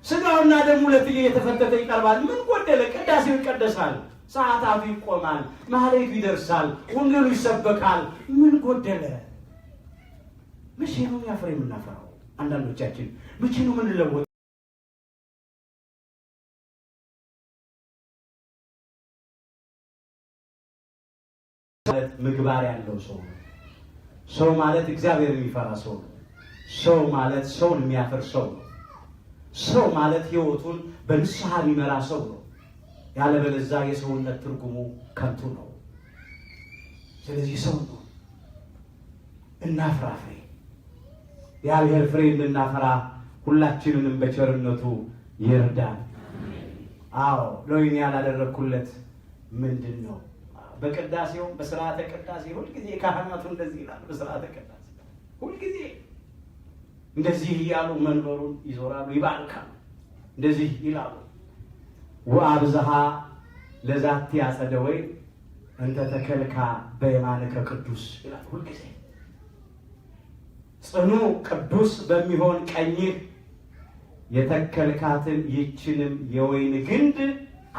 ስጋውና ደሙ ለትዬ እየተፈተተ ይቀርባል። ምን ጎደለ? ቅዳሴው ይቀደሳል፣ ሰዓታቱ ይቆማል፣ ማህሌቱ ይደርሳል፣ ወንጌሉ ይሰበካል። ምን ጎደለ? መቼ ነው ያ ፍሬ የምናፈራው? አንዳንዶቻችን መቼ ነው የምንለወጠው? ምግባር ያለው ሰው ነው። ሰው ማለት እግዚአብሔር የሚፈራ ሰው ነው። ሰው ማለት ሰውን የሚያፈር ሰው ነው። ሰው ማለት ሕይወቱን በንስሐ የሚመራ ሰው ነው። ያለበለዚያ የሰውነት ትርጉሙ ከንቱ ነው። ስለዚህ ሰው ነው፣ እናፍራ ፍሬ። የእግዚአብሔር ፍሬ እንድናፈራ ሁላችንንም በቸርነቱ ይርዳን። አዎ፣ ለወይኔ ያላደረግኩለት ምንድን ነው? በቅዳሴው፣ በስርዓተ ቅዳሴ ሁልጊዜ ካህናቱ እንደዚህ ይላሉ። በስርዓተ ቅዳሴ ሁልጊዜ እንደዚህ እያሉ መንበሩን ይዞራሉ፣ ይባርካሉ። እንደዚህ ይላሉ። ወአብዝሃ ለዛቲ አጸደ ወይን እንተ ተከልካ በየማንከ ቅዱስ ይላል። ሁልጊዜ ጽኑ ቅዱስ በሚሆን ቀኝህ የተከልካትን ይችንም የወይን ግንድ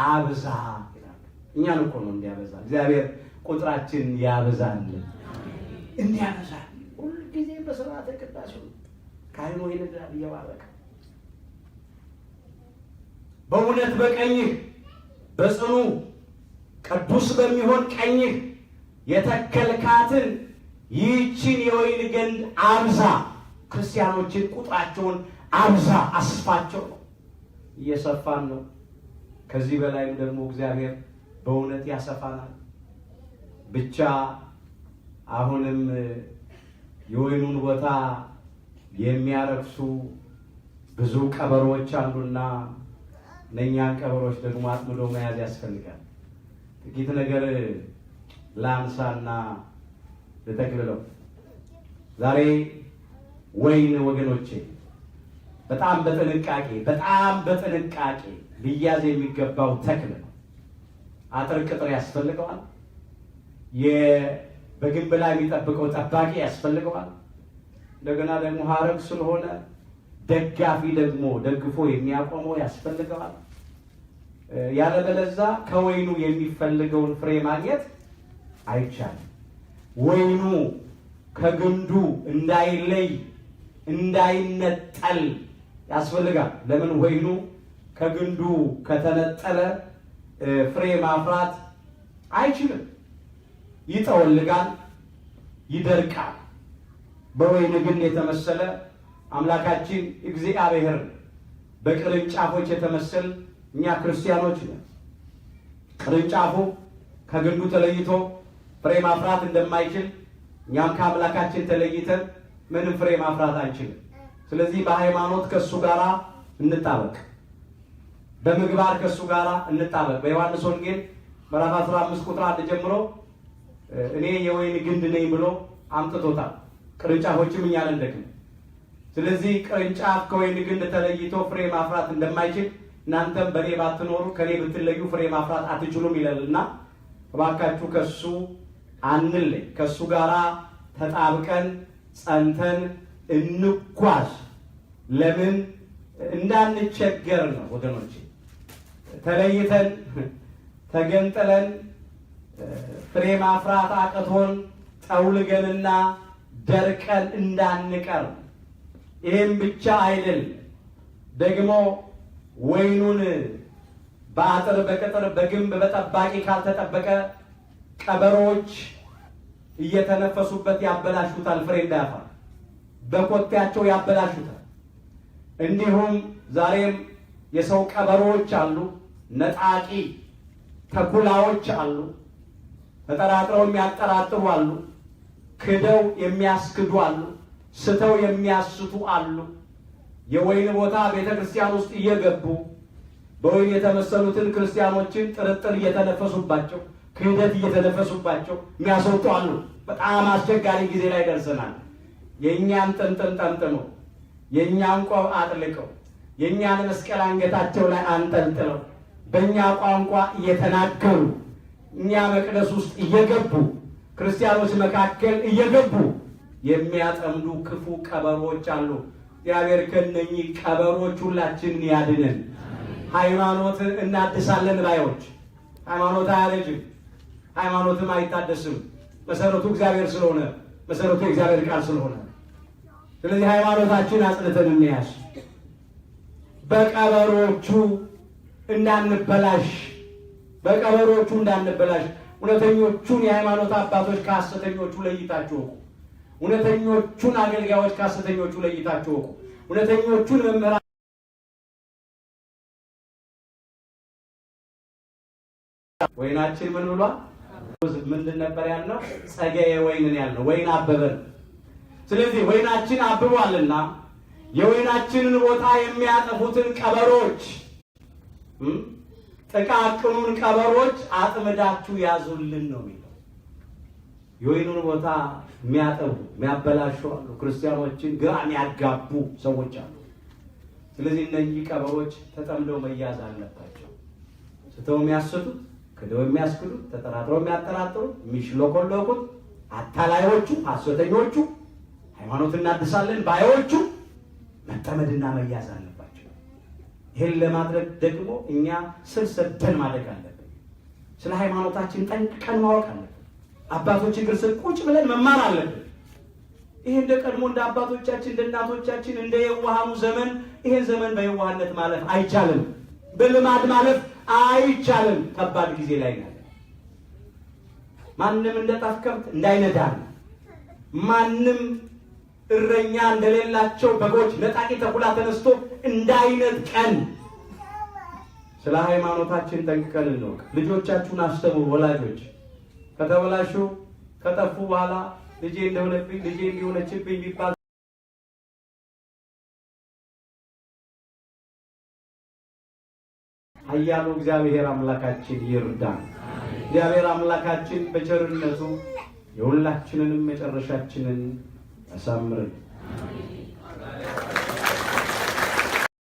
አብዛ ይላል። እኛን እኮ ነው እንዲያበዛ እግዚአብሔር፣ ቁጥራችን ያበዛል፣ እንዲያበዛል። ሁልጊዜ በስርዓተ ቅዳሴው ካህኑ ይነግራል እየባረከ፣ በእውነት በቀኝህ፣ በጽኑ ቅዱስ በሚሆን ቀኝህ የተከልካትን ይህችን የወይን ግንድ አብዛ። ክርስቲያኖችን ቁጥራቸውን አብዛ፣ አስፋቸው ነው። እየሰፋን ነው። ከዚህ በላይም ደግሞ እግዚአብሔር በእውነት ያሰፋናል። ብቻ አሁንም የወይኑን ቦታ የሚያረክሱ ብዙ ቀበሮች አሉና እነኛን ቀበሮች ደግሞ አጥምዶ መያዝ ያስፈልጋል። ጥቂት ነገር ላንሳና ልጠቅልለው። ዛሬ ወይን ወገኖቼ በጣም በጥንቃቄ፣ በጣም በጥንቃቄ ሊያዝ የሚገባው ተክል ነው። አጥር ቅጥር ያስፈልገዋል። በግንብ ላይ የሚጠብቀው ጠባቂ ያስፈልገዋል። እንደገና ደግሞ ሀረግ ስለሆነ ደጋፊ ደግሞ ደግፎ የሚያቆመው ያስፈልገዋል። ያለበለዛ ከወይኑ የሚፈልገውን ፍሬ ማግኘት አይቻልም። ወይኑ ከግንዱ እንዳይለይ እንዳይነጠል ያስፈልጋል። ለምን? ወይኑ ከግንዱ ከተነጠለ ፍሬ ማፍራት አይችልም። ይጠወልጋል፣ ይደርቃል። በወይን ግንድ የተመሰለ አምላካችን እግዚአብሔር በቅርንጫፎች የተመሰል እኛ ክርስቲያኖች ነን። ቅርንጫፉ ከግንዱ ተለይቶ ፍሬ ማፍራት እንደማይችል እኛም ከአምላካችን ተለይተን ምንም ፍሬ ማፍራት አንችልም። ስለዚህ በሃይማኖት ከእሱ ጋር እንጣበቅ፣ በምግባር ከእሱ ጋር እንጣበቅ። በዮሐንስ ወንጌል ምዕራፍ 15 ቁጥር 1 ጀምሮ እኔ የወይን ግንድ ነኝ ብሎ አምጥቶታል። ቅርንጫፎችም እኛ ነን ደግሞ። ስለዚህ ቅርንጫፍ ከወይን ግንድ ተለይቶ ፍሬ ማፍራት እንደማይችል እናንተም በእኔ ባትኖሩ ከእኔ ብትለዩ ፍሬ ማፍራት አትችሉም ይላልና እባካችሁ ከሱ አንለይ፣ ከሱ ጋራ ተጣብቀን ጸንተን እንጓዝ። ለምን እንዳንቸገር ነው ወገኖቼ። ተለይተን ተገንጥለን ፍሬ ማፍራት አቅቶን ጠውልገንና ደርቀን እንዳንቀር። ይህም ብቻ አይደል፣ ደግሞ ወይኑን በአጥር በቅጥር በግንብ በጠባቂ ካልተጠበቀ ቀበሮች እየተነፈሱበት ያበላሹታል፣ ፍሬ እንዳያፈራ በኮቴያቸው ያበላሹታል። እንዲሁም ዛሬም የሰው ቀበሮች አሉ፣ ነጣቂ ተኩላዎች አሉ፣ ተጠራጥረው የሚያጠራጥሩ አሉ፣ ክደው የሚያስክዱ አሉ፣ ስተው የሚያስቱ አሉ። የወይን ቦታ ቤተ ክርስቲያን ውስጥ እየገቡ በወይን የተመሰሉትን ክርስቲያኖችን ጥርጥር እየተነፈሱባቸው፣ ክህደት እየተነፈሱባቸው የሚያስወጡ አሉ። በጣም አስቸጋሪ ጊዜ ላይ ደርሰናል። የእኛን ጥምጥም ጠምጥመው፣ የእኛን ቆብ አጥልቀው፣ የእኛን መስቀል አንገታቸው ላይ አንጠልጥለው፣ በእኛ ቋንቋ እየተናገሩ፣ እኛ መቅደስ ውስጥ እየገቡ፣ ክርስቲያኖች መካከል እየገቡ የሚያጠምዱ ክፉ ቀበሮች አሉ። እግዚአብሔር ከእነኚህ ቀበሮች ሁላችንን ያድነን። ሃይማኖትን እናድሳለን ባዮች፣ ሃይማኖት አያረጅም፣ ሃይማኖትም አይታደስም። መሰረቱ እግዚአብሔር ስለሆነ፣ መሰረቱ የእግዚአብሔር ቃል ስለሆነ፣ ስለዚህ ሃይማኖታችን አጽንተን እንያዝ። በቀበሮቹ እንዳንበላሽ፣ በቀበሮቹ እንዳንበላሽ። እውነተኞቹን የሃይማኖት አባቶች ከሐሰተኞቹ ለይታችሁ እወቁ። እውነተኞቹን አገልጋዮች ከሐሰተኞቹ ለይታችሁ እወቁ። እውነተኞቹን መምህራን ወይናችን ምን ብሏል? ምንድን ነበር ያልነው? ጸገየ ወይንን ያልነው፣ ወይን አበበን። ስለዚህ ወይናችን አብቧልና የወይናችንን ቦታ የሚያጠፉትን ቀበሮች፣ ጥቃቅኑን ቀበሮች አጥምዳችሁ ያዙልን ነው የሚለው። የወይኑን ቦታ የሚያጠቡ፣ የሚያበላሹ አሉ። ክርስቲያኖችን ግራ የሚያጋቡ ሰዎች አሉ። ስለዚህ እነኚህ ቀበሮች ተጠምደው መያዝ አለባቸው። ስተው የሚያስቱት፣ ክደው የሚያስክዱት፣ ተጠራጥረው የሚያጠራጥሩት፣ የሚሽሎኮሎኩት፣ አታላዮቹ፣ ሐሰተኞቹ፣ ሃይማኖት እናድሳለን ባዮቹ መጠመድና መያዝ አለባቸው። ይህን ለማድረግ ደግሞ እኛ ስር ሰደን ማደግ አለብን። ስለ ሃይማኖታችን ጠንቅቀን ማወቅ አለብን። አባቶች እግር ስር ቁጭ ብለን መማር አለብን። ይሄ እንደ ቀድሞ እንደ አባቶቻችን፣ እንደ እናቶቻችን፣ እንደ የዋሃኑ ዘመን ይሄን ዘመን በየዋህነት ማለፍ አይቻልም። በልማድ ማለፍ አይቻልም። ከባድ ጊዜ ላይ ነው። ማንም እንደ ጣፍ ከብት እንዳይነዳን፣ ማንም እረኛ እንደሌላቸው በጎች ነጣቂ ተኩላ ተነስቶ እንዳይነጥቀን ስለ ሃይማኖታችን ጠንቅቀን እንወቅ። ልጆቻችሁን አስተምሩ። ወላጆች ከተበላሹ፣ ከጠፉ በኋላ ልጄ እንደሆነብኝ፣ ልጄ እንዲሆነችብኝ ቢባል ኃያሉ እግዚአብሔር አምላካችን ይርዳን። እግዚአብሔር አምላካችን በቸርነቱ የሁላችንንም መጨረሻችንን ያሳምርን።